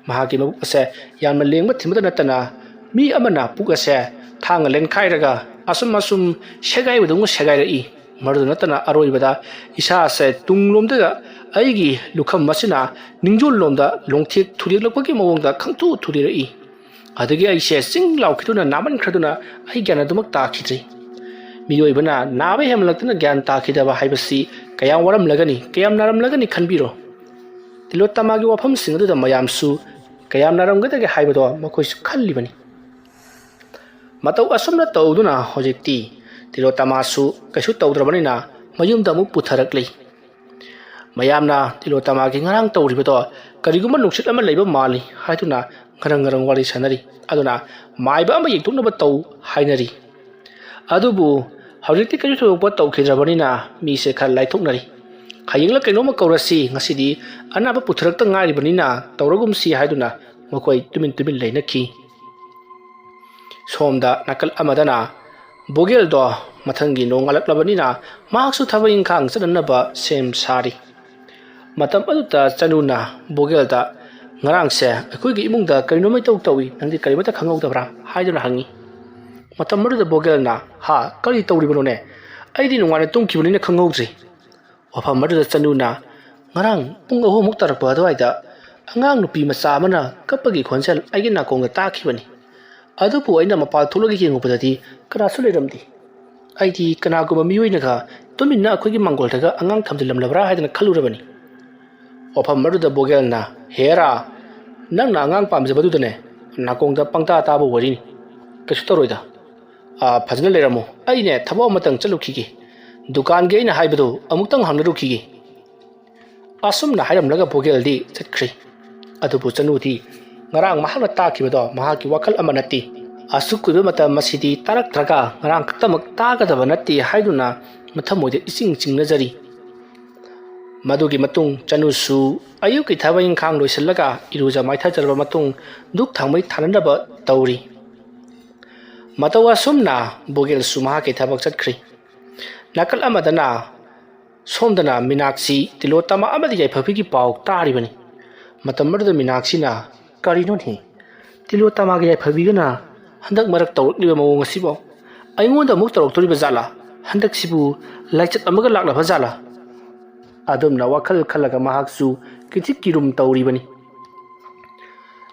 ꯃꯍꯥꯛꯀꯤ ꯃꯕꯨꯛ ꯑꯁꯦ ꯌꯥꯝꯅ ꯂꯦꯡꯕ ꯊꯤꯟꯕꯗ ꯅꯠꯇꯅ ꯃꯤ ꯑꯃꯅ ꯄꯨꯛ ꯑꯁꯦ ꯊꯥꯡꯅ ꯂꯦꯟꯈꯥꯏꯔꯒ ꯑꯁꯨꯝ ꯑꯁꯨꯝ ꯁꯦꯒꯥꯏꯕꯗꯧꯅ ꯁꯦꯒꯥꯏꯔꯛꯏ꯫ ꯃꯗꯨꯗ ꯅꯠꯇꯅ ꯑꯔꯣꯏꯕꯗ ꯏꯁꯥ ꯑꯁꯦ ꯇꯨꯡꯂꯣꯝꯗ ꯑꯩꯒꯤ ꯂꯨꯈꯝ ꯑꯁꯤꯅ ꯅꯤꯡꯖꯣꯜꯂꯣꯝꯗ ꯂꯣꯡꯊꯦꯛ ꯊꯨꯗꯦꯛꯂꯛꯄꯒꯤ ꯃꯑꯣꯡꯗ ꯈꯪꯊꯨ ꯊꯨꯗꯦꯛꯂꯛꯏ꯫ ꯑꯗꯒꯤ ꯑꯩꯁꯦ ꯆꯤꯡ ꯂꯥꯎꯈꯤꯗꯨꯅ ꯅꯥꯃꯟꯈ꯭ꯔꯗꯨꯅ ꯑꯩ ꯒ꯭ꯌꯥꯟ ꯑꯗꯨꯃꯛ ꯇꯥꯈꯤꯗ꯭ꯔꯤ꯫ ꯃꯤꯑꯣꯏꯕꯅ ꯅꯥꯕ ꯍꯦꯟꯃꯜꯂꯛꯇꯅ ꯒ꯭ꯌꯥꯟ ꯇꯥꯈꯤꯗꯕ ꯍꯥꯏꯕꯁꯤ ꯀꯌꯥꯝ ꯋꯥꯔꯝꯂꯒꯅꯤ, ꯀꯌꯥꯝ ꯅꯥꯔꯝꯂꯒꯅꯤ ꯈꯟꯕꯤꯔꯣ꯫ ꯇꯤꯂꯣꯇꯃꯥꯒꯤ ꯋꯥꯐꯝꯁꯤꯡ ꯑꯗꯨꯗ ꯃꯌꯥꯝꯁꯨ ꯀꯌꯥꯝ ꯅꯥꯔꯝꯒꯗꯒꯦ ꯍꯥꯏꯕꯗꯣ ꯃꯈꯣꯏꯁꯨ ꯈꯜꯂꯤꯕꯅꯤ꯫ ꯃꯇꯧ ꯑꯁꯨꯝꯅ ꯇꯧꯗꯨꯅ ꯍꯧꯖꯤꯛꯇꯤ ꯇꯤꯂꯣꯇꯃꯥꯁꯨ ꯀꯩꯁꯨ ꯇꯧꯗ꯭ꯔꯕꯅꯤꯅ ꯃꯌꯨꯝꯗ ꯑꯃꯨꯛ ꯄꯨꯊꯔꯛꯂꯤ꯫ ꯃꯌꯥꯝꯅ ꯇꯤꯂꯣꯇꯃꯥꯒꯤ ꯉꯔꯥꯡ ꯇꯧꯔꯤꯕꯗꯣ ꯀꯔꯤꯒꯨꯝꯕ ꯅꯨꯡꯁꯤꯠ ꯑꯃ ꯂꯩꯕ ꯃꯥꯜꯂꯤ ꯍꯥꯏꯗꯨꯅ ꯉꯔꯪ ꯉꯔꯪ ꯋꯥꯔꯤ ꯁꯥꯟꯅꯔꯤ꯫ ꯑꯗꯨꯅ ꯃꯥꯏꯕ ꯑꯃ ꯌꯦꯡꯊꯣꯛꯅꯕ ꯇꯧ ꯍꯥꯏꯅꯔꯤ꯫ ꯑꯗꯨꯕꯨ ꯍꯧꯖꯤꯛꯇꯤ ꯀꯔꯤꯁꯨ ꯊꯣꯏꯗꯣꯛꯄ ꯇꯧꯈꯤꯗ꯭ꯔꯕꯅꯤꯅ ꯃꯤꯁꯦ ꯈꯔ ꯂꯥꯏꯊꯣꯛꯅꯔꯤ꯫ ꯍꯌꯦꯡꯂ ꯀꯩꯅꯣꯝꯃ ꯀꯧꯔꯁꯤ, ꯉꯁꯤꯗꯤ ꯑꯅꯥꯕ ꯄꯨꯊꯔꯛꯇ ꯉꯥꯏꯔꯤꯕꯅꯤꯅ ꯇꯧꯔꯒꯨꯝꯁꯤ ꯍꯥꯏꯗꯨꯅ ꯃꯈꯣꯏ ꯇꯨꯃꯤꯟ ꯇꯨꯃꯤꯟ ꯂꯩꯅꯈꯤ꯫ ꯁꯣꯝꯗ ꯅꯥꯀꯜ ꯑꯃꯗꯅ ꯕꯣꯒꯦꯜꯗꯣ ꯃꯊꯪꯒꯤ ꯅꯣꯡꯉꯥꯜꯂꯛꯂꯕꯅꯤꯅ ꯃꯍꯥꯛꯁꯨ ꯊꯕꯛ ꯏꯪꯈꯥꯡ ꯆꯠꯅꯅꯕ ꯁꯦꯝ ꯁꯥꯔꯤ꯫ ꯃꯇꯝ ꯑꯗꯨꯗ ꯆꯅꯨꯅ ꯕꯣꯒꯦꯜꯗ, "ꯉꯔꯥꯡꯁꯦ ꯑꯩꯈꯣꯏꯒꯤ ꯏꯃꯨꯡꯗ ꯀꯔꯤꯅꯣꯃ ꯏꯇꯧ ꯇꯧꯏ, ꯅꯪꯗꯤ ꯀꯔꯤꯃꯠꯇ ꯈꯪꯍꯧꯗꯕ꯭ꯔꯥ?" ꯍꯥꯏꯗꯨꯅ ꯍꯪꯉꯤ꯫ ꯃꯇꯝ ꯑꯗꯨꯗ ꯕꯣꯒꯦꯜꯅ, "ꯍꯥ, ꯀꯔꯤ ꯇꯧꯔꯤꯕꯅꯣꯅꯦ? ꯑꯩꯗꯤ ꯅꯨꯡꯉꯥꯏꯅ ꯇꯨꯝꯈꯤꯕꯅꯤꯅ ꯈꯪꯍꯧꯗ꯭ꯔꯤ꯫" ꯋꯥꯐꯝ ꯑꯗꯨꯗ ꯆꯅꯨꯅ, "ꯉꯔꯥꯡ ꯄꯨꯡ ꯑꯍꯨꯝꯃꯨꯛ ꯇꯥꯔꯛꯄ ꯑꯗꯨꯋꯥꯏꯗ ꯑꯉꯥꯡ ꯅꯨꯄꯤ ꯃꯆꯥ ꯑꯃꯅ ꯀꯞꯄꯒꯤ ꯈꯣꯟꯖꯦꯜ ꯑꯩꯒꯤ ꯅꯥꯀꯣꯡꯗ ꯇꯥꯈꯤꯕꯅꯤ꯫ ꯑꯗꯨꯕꯨ ꯑꯩꯅ ꯃꯄꯥꯜ ꯊꯣꯛꯂꯒ ꯌꯦꯡꯉꯨꯕꯗꯗꯤ ꯀꯅꯥꯁꯨ ꯂꯩꯔꯝꯗꯦ꯫ ꯑꯩꯗꯤ ꯀꯅꯥꯒꯨꯝꯕ ꯃꯤꯑꯣꯏꯅꯒ ꯇꯨꯃꯤꯟꯅ ꯑꯩꯈꯣꯏꯒꯤ ꯃꯥꯡꯒꯣꯜꯗꯒ ꯑꯉꯥꯡ ꯊꯝꯖꯤꯜꯂꯝꯂꯕ꯭ꯔꯥ ꯍꯥꯏꯗꯅ ꯈꯜꯂꯨꯔꯕꯅꯤ꯫" ꯋꯥꯐꯝ ꯑꯗꯨꯗ ꯕꯣꯒꯦꯜꯅ, "ꯍꯦꯔꯥ, ꯅꯪꯅ ꯑꯉꯥꯡ ꯄꯥꯝꯖꯕꯗꯨꯗꯅꯦ, ꯅꯥꯀꯣꯡꯗ ꯄꯪꯇꯥ ꯇꯥꯕ ꯋꯥꯔꯤꯅꯤ꯫ "ꯀꯩꯁꯨ ꯇꯧꯔꯣꯏꯗ꯫ ꯑꯥ, ꯐꯖꯅ ꯂꯩꯔꯝꯃꯣ꯫ ꯑꯩꯅꯦ ꯊꯕꯛ ꯑꯃꯇꯪ ꯆꯠꯂꯨꯈꯤꯒꯦ꯫ ꯗꯨꯀꯥꯟꯒꯤ ꯑꯩꯅ ꯍꯥꯏꯕꯗꯣ ꯑꯃꯨꯛꯇꯪ ꯍꯪꯅꯔꯨꯈꯤꯒꯦ꯫" ꯑꯁꯨꯝꯅ ꯍꯥꯏꯔꯝꯂꯒ ꯕꯣꯒꯦꯜꯗꯤ ꯆꯠꯈ꯭ꯔꯦ꯫ ꯑꯗꯨꯕꯨ ꯆꯅꯨꯗꯤ ꯉꯔꯥꯡ ꯃꯍꯥꯛꯅ ꯇꯥꯈꯤꯕꯗꯣ ꯃꯍꯥꯛꯀꯤ ꯋꯥꯈꯜ ꯑꯃ ꯅꯠꯇꯦ꯫ ꯑꯁꯨꯛ ꯀꯨꯏꯕ ꯃꯇꯝ ꯑꯁꯤꯗꯤ ꯇꯥꯔꯛꯇ꯭ꯔꯒ ꯉꯔꯥꯡ ꯈꯛꯇꯃꯛ ꯇꯥꯒꯗꯕ ꯅꯠꯇꯦ ꯍꯥꯏꯗꯨꯅ ꯃꯊꯃꯣꯏꯗ ꯏꯆꯤꯡ ꯆꯤꯡꯅꯖꯔꯤ꯫ ꯃꯗꯨꯒꯤ ꯃꯇꯨꯡ ꯆꯅꯨꯁꯨ ꯑꯌꯨꯛꯀꯤ ꯊꯕꯛ ꯏꯪꯈꯥꯡ ꯂꯣꯏꯁꯤꯜꯂꯒ ꯏꯔꯨꯖ ꯃꯥꯏꯊꯖꯔꯕ ꯃꯇꯨꯡ ꯙꯨꯛ ꯊꯥꯡꯃꯩ ꯊꯥꯅꯅꯕ ꯇꯧꯔꯤ꯫ ꯃꯇꯧ ꯑꯁꯨꯝꯅ ꯕꯣꯒꯦꯜꯁꯨ ꯃꯍꯥꯛꯀꯤ ꯊꯕꯛ ꯆꯠꯈ꯭ꯔꯤ꯫ ꯅꯥꯀꯜ ꯑꯃꯗꯅ ꯁꯣꯝꯗꯅ ꯃꯤꯅꯥꯛꯁꯤ ꯇꯤꯂꯣꯇꯃꯥ ꯑꯃꯗꯤ ꯌꯥꯏꯐꯕꯤꯒꯤ ꯄꯥꯎ ꯇꯥꯔꯤꯕꯅꯤ꯫ ꯃꯇꯝ ꯑꯗꯨꯗ ꯃꯤꯅꯥꯛꯁꯤꯅ, "ꯀꯔꯤꯅꯣꯅꯦ? ꯇꯤꯂꯣꯇꯃꯥꯒ ꯌꯥꯏꯐꯕꯤꯒꯅ ꯍꯟꯗꯛ ꯃꯔꯛ ꯇꯧꯔꯛꯂꯤꯕ ꯃꯑꯣꯡ ꯑꯁꯤꯕꯣ? ꯑꯩꯉꯣꯟꯗ ꯑꯃꯨꯛ ꯇꯧꯔꯛꯇꯣꯔꯤꯕ ꯖꯥꯠꯂꯥ? ꯍꯟꯗꯛꯁꯤꯕꯨ ꯂꯥꯏꯆꯠ ꯑꯃꯒ ꯂꯥꯛꯂꯕ ꯖꯥꯠꯂꯥ?" ꯑꯗꯨꯝꯅ ꯋꯥꯈꯜ ꯈꯜꯂꯒ ꯃꯍꯥꯛꯁꯨ ꯀꯤꯊꯤꯛ ꯀꯤꯔꯨꯝ ꯇꯧꯔꯤꯕꯅꯤ꯫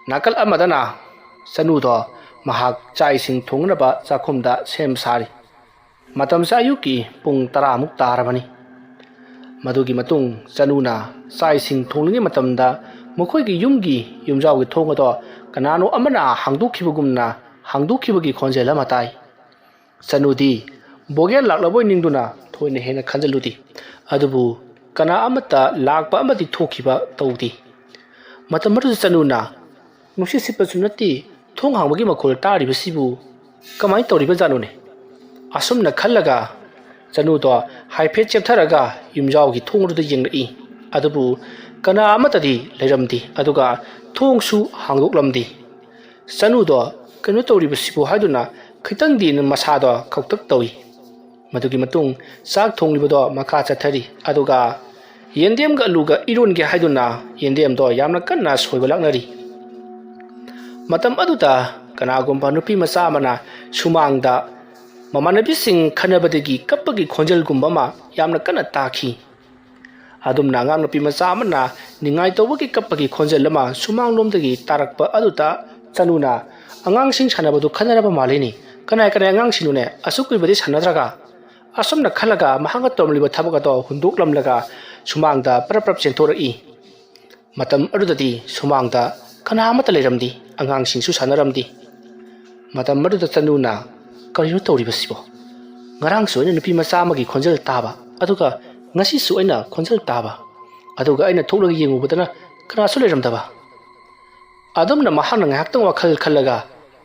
ꯅꯥꯀꯜ ꯑꯃꯗꯅ ꯆꯅꯨꯗꯣ ꯃꯍꯥꯛ ꯆꯥꯛ ꯏꯁꯤꯡ ꯊꯣꯡꯅꯕ ꯆꯥꯛꯈꯨꯝꯗ ꯁꯦꯝ ꯁꯥꯔꯤ꯫ ꯃꯇꯝꯁꯦ ꯑꯌꯨꯛꯀꯤ ꯄꯨꯡ ꯇꯔꯥꯃꯨꯛ ꯇꯥꯔꯕꯅꯤ꯫ ꯃꯗꯨꯒꯤ ꯃꯇꯨꯡ ꯆꯅꯨꯅ ꯆꯥꯛ ꯏꯁꯤꯡ ꯊꯣꯡꯂꯤꯉꯩ ꯃꯇꯝꯗ ꯃꯈꯣꯏꯒꯤ ꯌꯨꯝꯒꯤ ꯌꯨꯝꯖꯥꯎꯒꯤ ꯊꯣꯡ ꯑꯗꯣ ꯀꯅꯥꯅꯣ ꯑꯃꯅ ꯍꯥꯡꯗꯣꯛꯈꯤꯕꯒꯨꯝꯅ ꯍꯥꯡꯗꯣꯛꯈꯤꯕꯒꯤ ꯈꯣꯟꯖꯦꯜ ꯑꯃ ꯇꯥꯏ꯫ ꯆꯅꯨꯗꯤ ꯕꯣꯒꯦꯜ ꯂꯥꯛꯂꯕꯣꯏ ꯅꯤꯡꯗꯨꯅ ꯊꯣꯏꯅ ꯍꯦꯟꯅ ꯈꯟꯖꯤꯜꯂꯨꯗꯦ꯫ ꯑꯗꯨꯕꯨ ꯀꯅꯥ ꯑꯃꯠꯇ ꯂꯥꯛꯄ ꯑꯃꯗꯤ ꯊꯣꯛꯈꯤꯕ ꯇꯧꯗꯦ꯫ ꯃꯇꯝ ꯑꯗꯨꯗ ꯆꯅꯨꯅ, "ꯅꯨꯡꯁꯤꯠ ꯁꯤꯠꯄꯁꯨ ꯅꯠꯇꯦ, ꯊꯣꯡ ꯍꯥꯡꯕꯒꯤ ꯃꯈꯣꯜ ꯇꯥꯔꯤꯕꯁꯤꯕꯨ ꯀꯃꯥꯏꯅ ꯇꯧꯔꯤꯕꯖꯥꯠꯅꯣꯅꯦ?" ꯑꯁꯨꯝꯅ ꯈꯜꯂꯒ ꯆꯅꯨꯗꯣ ꯍꯥꯏꯐꯦꯠ ꯆꯦꯞꯊꯔꯒ ꯌꯨꯝꯖꯥꯎꯒꯤ ꯊꯣꯡ ꯑꯗꯨꯗ ꯌꯦꯡꯂꯛꯏ꯫ ꯑꯗꯨꯕꯨ ꯀꯅꯥ ꯑꯃꯠꯇꯗꯤ ꯂꯩꯔꯝꯗꯦ, ꯑꯗꯨꯒ ꯊꯣꯡꯁꯨ ꯍꯥꯡꯗꯣꯛꯂꯝꯗꯦ꯫ ꯆꯅꯨꯗꯣ "ꯀꯩꯅꯣ ꯇꯧꯔꯤꯕꯁꯤꯕꯨ?" ꯍꯥꯏꯗꯨꯅ ꯈꯤꯇꯪꯗꯤ ꯃꯁꯥꯗꯣ ꯈꯧꯇꯛ ꯇꯧꯏ꯫ ꯃꯗꯨꯒꯤ ꯃꯇꯨꯡ ꯆꯥꯛ ꯊꯣꯡꯂꯤꯕꯗꯣ ꯃꯈꯥ ꯆꯠꯊꯔꯤ, ꯑꯗꯨꯒ ꯌꯦꯟꯗꯦꯝꯒ ꯑꯂꯨꯒ ꯏꯔꯣꯟꯒꯦ ꯍꯥꯏꯗꯨꯅ ꯌꯦꯟꯗꯦꯝꯗꯣ ꯌꯥꯝꯅ ꯀꯟꯅ ꯁꯣꯏꯕ ꯂꯥꯛꯅꯔꯤ꯫ ꯃꯇꯝ ꯑꯗꯨꯗ ꯀꯅꯥꯒꯨꯝꯕ ꯅꯨꯄꯤ ꯃꯆꯥ ꯑꯃꯅ ꯁꯨꯃꯥꯡꯗ ꯃꯃꯥꯟꯅꯕꯤꯁꯤꯡ ꯈꯠꯅꯕꯗꯒꯤ ꯀꯞꯄꯒꯤ ꯈꯣꯟꯖꯦꯜꯒꯨꯝꯕ ꯑꯃ ꯌꯥꯝꯅ ꯀꯟꯅ ꯇꯥꯈꯤ꯫ ꯑꯗꯨꯝꯅ ꯑꯉꯥꯡ ꯅꯨꯄꯤ ꯃꯆꯥ ꯑꯃꯅ ꯅꯤꯡꯉꯥꯏ ꯇꯧꯕꯒꯤ ꯀꯞꯄꯒꯤ ꯈꯣꯟꯖꯦꯜ ꯑꯃ ꯁꯨꯃꯥꯡꯂꯣꯝꯗꯒꯤ ꯇꯥꯔꯛꯄ ꯑꯗꯨꯗ ꯆꯅꯨꯅ, "ꯑꯉꯥꯡꯁꯤꯡ ꯁꯥꯟꯅꯕꯗꯨ ꯈꯟꯅꯔꯕ ꯃꯥꯜꯂꯤꯅꯤ꯫ ꯀꯅꯥ ꯀꯅꯥ ꯑꯉꯥꯡꯁꯤꯡꯅꯣꯅꯦ? ꯑꯁꯨꯛ ꯀꯨꯏꯕꯗꯤ ꯁꯥꯟꯅꯗ꯭ꯔꯒ?" ꯑꯁꯨꯝꯅ ꯈꯜꯂꯒ ꯃꯍꯥꯛꯅ ꯇꯧꯔꯝꯂꯤꯕ ꯊꯕꯛ ꯑꯗꯣ ꯍꯨꯟꯗꯣꯛꯂꯝꯂꯒ ꯁꯨꯃꯥꯡꯗ ꯄꯔꯞ ꯄꯔꯞ ꯆꯦꯟꯊꯣꯔꯛꯏ꯫ ꯃꯇꯝ ꯑꯗꯨꯗꯗꯤ ꯁꯨꯃꯥꯡꯗ ꯀꯅꯥ ꯑꯃꯠꯇ ꯂꯩꯔꯝꯗꯦ꯫ ꯑꯉꯥꯡꯁꯤꯡꯁꯨ ꯁꯥꯟꯅꯔꯝꯗꯦ꯫ ꯃꯇꯝ ꯑꯗꯨꯗ ꯆꯅꯨꯅ, "ꯀꯔꯤꯅꯣ ꯇꯧꯔꯤꯕꯁꯤꯕꯣ? ꯉꯔꯥꯡꯁꯨ ꯑꯩꯅ ꯅꯨꯄꯤ ꯃꯆꯥ ꯑꯃꯒꯤ ꯈꯣꯟꯖꯦꯜ ꯇꯥꯕ, ꯑꯗꯨꯒ ꯉꯁꯤꯁꯨ ꯑꯩꯅ ꯈꯣꯟꯖꯦꯜ ꯇꯥꯕ, ꯑꯗꯨꯒ ꯑꯩꯅ ꯊꯣꯛꯂꯒ ꯌꯦꯡꯉꯨꯕꯗꯅ ꯀꯅꯥꯁꯨ ꯂꯩꯔꯝꯗꯕ"꯫ ꯑꯗꯨꯝꯅ ꯃꯍꯥꯛꯅ ꯉꯥꯏꯍꯥꯛꯇꯪ ꯋꯥꯈꯜ ꯈꯜꯂꯒ,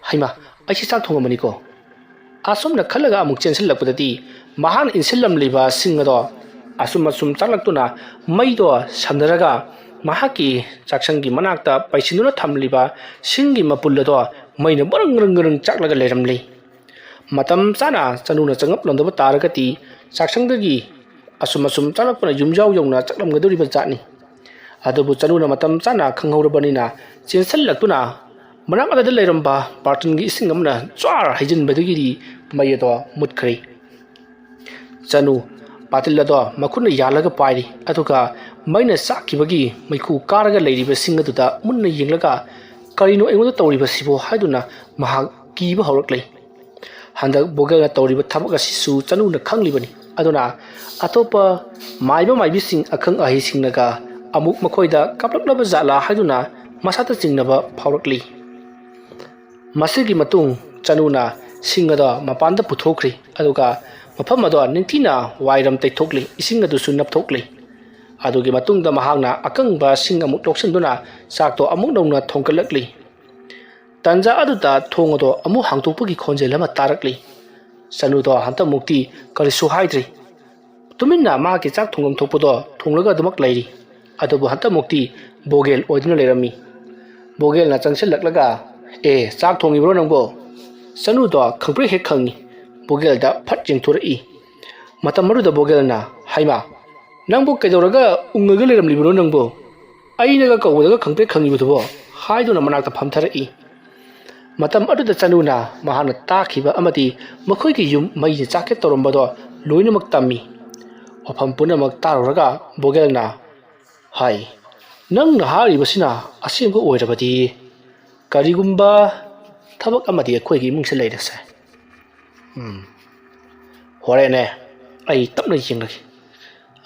"ꯍꯩꯃꯥ, ꯑꯩꯁꯤ ꯆꯥꯛ ꯊꯣꯡꯉꯝꯕꯅꯤꯀꯣ"꯫ ꯑꯁꯨꯝꯅ ꯈꯜꯂꯒ ꯑꯃꯨꯛ ꯆꯦꯟꯁꯤꯜꯂꯛꯄꯗꯗꯤ, ꯃꯍꯥꯛꯅ ꯏꯟꯁꯤꯜꯂꯝꯂꯤꯕ ꯁꯤꯡ ꯑꯗꯣ ꯑꯁꯨꯝ ꯑꯁꯨꯝ ꯆꯥꯛꯂꯛꯇꯨꯅ ꯃꯩꯗꯣ ꯁꯝꯅꯔꯒ, ꯃꯍꯥꯛꯀꯤ ꯆꯥꯛꯁꯪꯒꯤ ꯃꯅꯥꯛꯇ ꯄꯩꯁꯤꯟꯗꯨꯅ ꯊꯝꯂꯤꯕ ꯁꯤꯡꯒꯤ ꯃꯄꯨꯜ ꯑꯗꯣ ꯃꯩꯅ ꯕ꯭ꯔꯪ ꯕ꯭ꯔꯪ ꯕ꯭ꯔꯪ ꯆꯥꯛꯂꯒ ꯂꯩꯔꯝꯂꯤ꯫ ꯃꯇꯝ ꯆꯥꯅ ꯆꯅꯨꯅ ꯆꯪꯉꯛꯂꯝꯗꯕ ꯇꯥꯔꯒꯗꯤ, ꯆꯥꯛꯁꯪꯗꯒꯤ ꯑꯁꯨꯝ ꯑꯁꯨꯝ ꯆꯥꯛꯂꯛꯄꯅ ꯌꯨꯝꯖꯥꯎ ꯌꯧꯅ ꯆꯥꯛꯂꯝꯒꯗꯧꯔꯤꯕ ꯖꯥꯠꯅꯤ꯫ ꯑꯗꯨꯕꯨ ꯆꯅꯨꯅ ꯃꯇꯝ ꯆꯥꯅ ꯈꯪꯍꯧꯔꯕꯅꯤꯅ, ꯆꯦꯟꯁꯤꯜꯂꯛꯇꯨꯅ ꯃꯅꯥꯛ ꯑꯗꯨꯗ ꯂꯩꯔꯝꯕ ꯕꯥꯔꯇꯟꯒꯤ ꯏꯁꯤꯡ ꯑꯃꯅ ꯖ꯭ꯋꯥꯔ ꯍꯩꯖꯤꯟꯕꯗꯒꯤꯗꯤ ꯃꯩ ꯑꯗꯣ ꯃꯨꯠꯈ꯭ꯔꯦ꯫ ꯆꯅꯨ ꯕꯥꯇꯤꯜ ꯑꯗꯣ ꯃꯈꯨꯠꯅ ꯌꯥꯜꯂꯒ ꯄꯥꯏꯔꯤ, ꯑꯗꯨꯒ ꯃꯩꯅ ꯆꯥꯛꯈꯤꯕꯒꯤ ꯃꯩꯈꯨ ꯀꯥꯔꯒ ꯂꯩꯔꯤꯕ ꯁꯤꯡ ꯑꯗꯨꯗ ꯃꯨꯟꯅ ꯌꯦꯡꯂꯒ, "ꯀꯔꯤꯅꯣ ꯑꯩꯉꯣꯟꯗ ꯇꯧꯔꯤꯕꯁꯤꯕꯣ?" ꯍꯥꯏꯗꯨꯅ ꯃꯍꯥꯛ ꯀꯤꯕ ꯍꯧꯔꯛꯂꯦ꯫ ꯍꯟꯗꯛ ꯕꯣꯒꯦꯜꯅ ꯇꯧꯔꯤꯕ ꯊꯕꯛ ꯑꯁꯤꯁꯨ ꯆꯅꯨꯅ ꯈꯪꯂꯤꯕꯅꯤ꯫ ꯑꯗꯨꯅ ꯑꯇꯣꯞꯄ ꯃꯥꯏꯕ ꯃꯥꯏꯕꯤꯁꯤꯡ, ꯑꯈꯪ ꯑꯍꯩꯁꯤꯡꯅꯒ ꯑꯃꯨꯛ ꯃꯈꯣꯏꯗ ꯀꯥꯞꯂꯛꯂꯕ ꯖꯥꯠꯂꯥ ꯍꯥꯏꯗꯨꯅ ꯃꯁꯥꯗ ꯆꯤꯡꯅꯕ ꯐꯥꯎꯔꯛꯂꯤ꯫ ꯃꯁꯤꯒꯤ ꯃꯇꯨꯡ ꯆꯅꯨꯅ ꯁꯤꯡ ꯑꯗꯣ ꯃꯄꯥꯟꯗ ꯄꯨꯊꯣꯛꯈ꯭ꯔꯤ, ꯑꯗꯨꯒ ꯃꯐꯝ ꯑꯗꯣ ꯅꯤꯡꯊꯤꯅ ꯋꯥꯏꯔꯝ ꯇꯩꯊꯣꯛꯂꯤ, ꯏꯁꯤꯡ ꯑꯗꯨꯁꯨ ꯅꯞꯊꯣꯛꯂꯤ꯫ ꯑꯗꯨꯒꯤ ꯃꯇꯨꯡꯗ ꯃꯍꯥꯛꯅ ꯑꯀꯪꯕ ꯁꯤꯡ ꯑꯃꯨꯛ ꯂꯧꯁꯤꯟꯗꯨꯅ ꯆꯥꯛꯇꯣ ꯑꯃꯨꯛ ꯅꯧꯅ ꯊꯣꯡꯒꯠꯂꯛꯂꯤ꯫ ꯇꯟꯖꯥ ꯑꯗꯨꯗ ꯊꯣꯡ ꯑꯗꯣ ꯑꯃꯨꯛ ꯍꯥꯡꯗꯣꯛꯄꯒꯤ ꯈꯣꯟꯖꯦꯜ ꯑꯃ ꯇꯥꯔꯛꯂꯤ꯫ ꯆꯅꯨꯗꯣ ꯍꯟꯗꯛꯃꯨꯛꯇꯤ ꯀꯔꯤꯁꯨ ꯍꯥꯏꯗ꯭ꯔꯤ꯫ ꯇꯨꯃꯤꯟꯅ ꯃꯍꯥꯛꯀꯤ ꯆꯥꯛ ꯊꯣꯡꯐꯝ ꯊꯣꯛꯄꯗꯣ ꯊꯣꯡꯂꯒ ꯑꯗꯨꯃꯛ ꯂꯩꯔꯤ꯫ ꯑꯗꯨꯕꯨ ꯍꯟꯗꯛꯃꯨꯛꯇꯤ ꯕꯣꯒꯦꯜ ꯑꯣꯏꯗꯨꯅ ꯂꯩꯔꯝꯃꯤ꯫ ꯕꯣꯒꯦꯜꯅ ꯆꯪꯁꯤꯜꯂꯛꯂꯒ, "ꯑꯦ, ꯆꯥꯛ ꯊꯣꯡꯉꯤꯕ꯭ꯔꯣ ꯅꯪꯕꯣ?" ꯆꯅꯨꯗꯣ ꯈꯪꯄ꯭ꯔꯦꯛ ꯍꯦꯛ ꯈꯪꯉꯤ꯫ ꯕꯣꯒꯦꯜꯗ ꯐꯠ ꯌꯦꯡꯊꯣꯔꯛꯏ꯫ ꯃꯇꯝ ꯑꯗꯨꯗ ꯕꯣꯒꯦꯜꯅ, "ꯍꯩꯃꯥ, ꯅꯪꯕꯨ ꯀꯩꯗꯧꯔꯒ ꯎꯪꯉꯒ ꯂꯩꯔꯝꯂꯤꯕꯅꯣ ꯅꯪꯕꯣ? ꯑꯩꯅꯒ ꯀꯧꯕꯗꯒ ꯈꯪꯄ꯭ꯔꯦꯛ ꯈꯪꯉꯤꯕꯗꯨꯕꯣ?" ꯍꯥꯏꯗꯨꯅ ꯃꯅꯥꯛꯇ ꯐꯝꯊꯔꯛꯏ꯫ ꯃꯇꯝ ꯑꯗꯨꯗ ꯆꯅꯨꯅ ꯃꯍꯥꯛꯅ ꯇꯥꯈꯤꯕ ꯑꯃꯗꯤ ꯃꯈꯣꯏꯒꯤ ꯌꯨꯝ ꯃꯩꯅ ꯆꯥꯛꯀꯦ ꯇꯧꯔꯝꯕꯗꯣ ꯂꯣꯏꯅꯃꯛ ꯇꯝꯃꯤ꯫ ꯋꯥꯐꯝ ꯄꯨꯝꯅꯃꯛ ꯇꯥꯔꯨꯔꯒ ꯕꯣꯒꯦꯜꯅ ꯍꯥꯏ, "ꯅꯪꯅ ꯍꯥꯏꯔꯤꯕꯁꯤꯅ ꯑꯁꯦꯡꯕ ꯑꯣꯏꯔꯕꯗꯤ, ꯀꯔꯤꯒꯨꯝꯕ ꯊꯕꯛ ꯑꯃꯗꯤ ꯑꯩꯈꯣꯏꯒꯤ ꯏꯃꯨꯡꯁꯦ ꯂꯩꯔꯦꯁꯦ꯫ ꯎꯝ, ꯍꯣꯔꯦꯟꯅꯦ, ꯑꯩ ꯇꯞꯅ ꯌꯦꯡꯂꯒꯦ꯫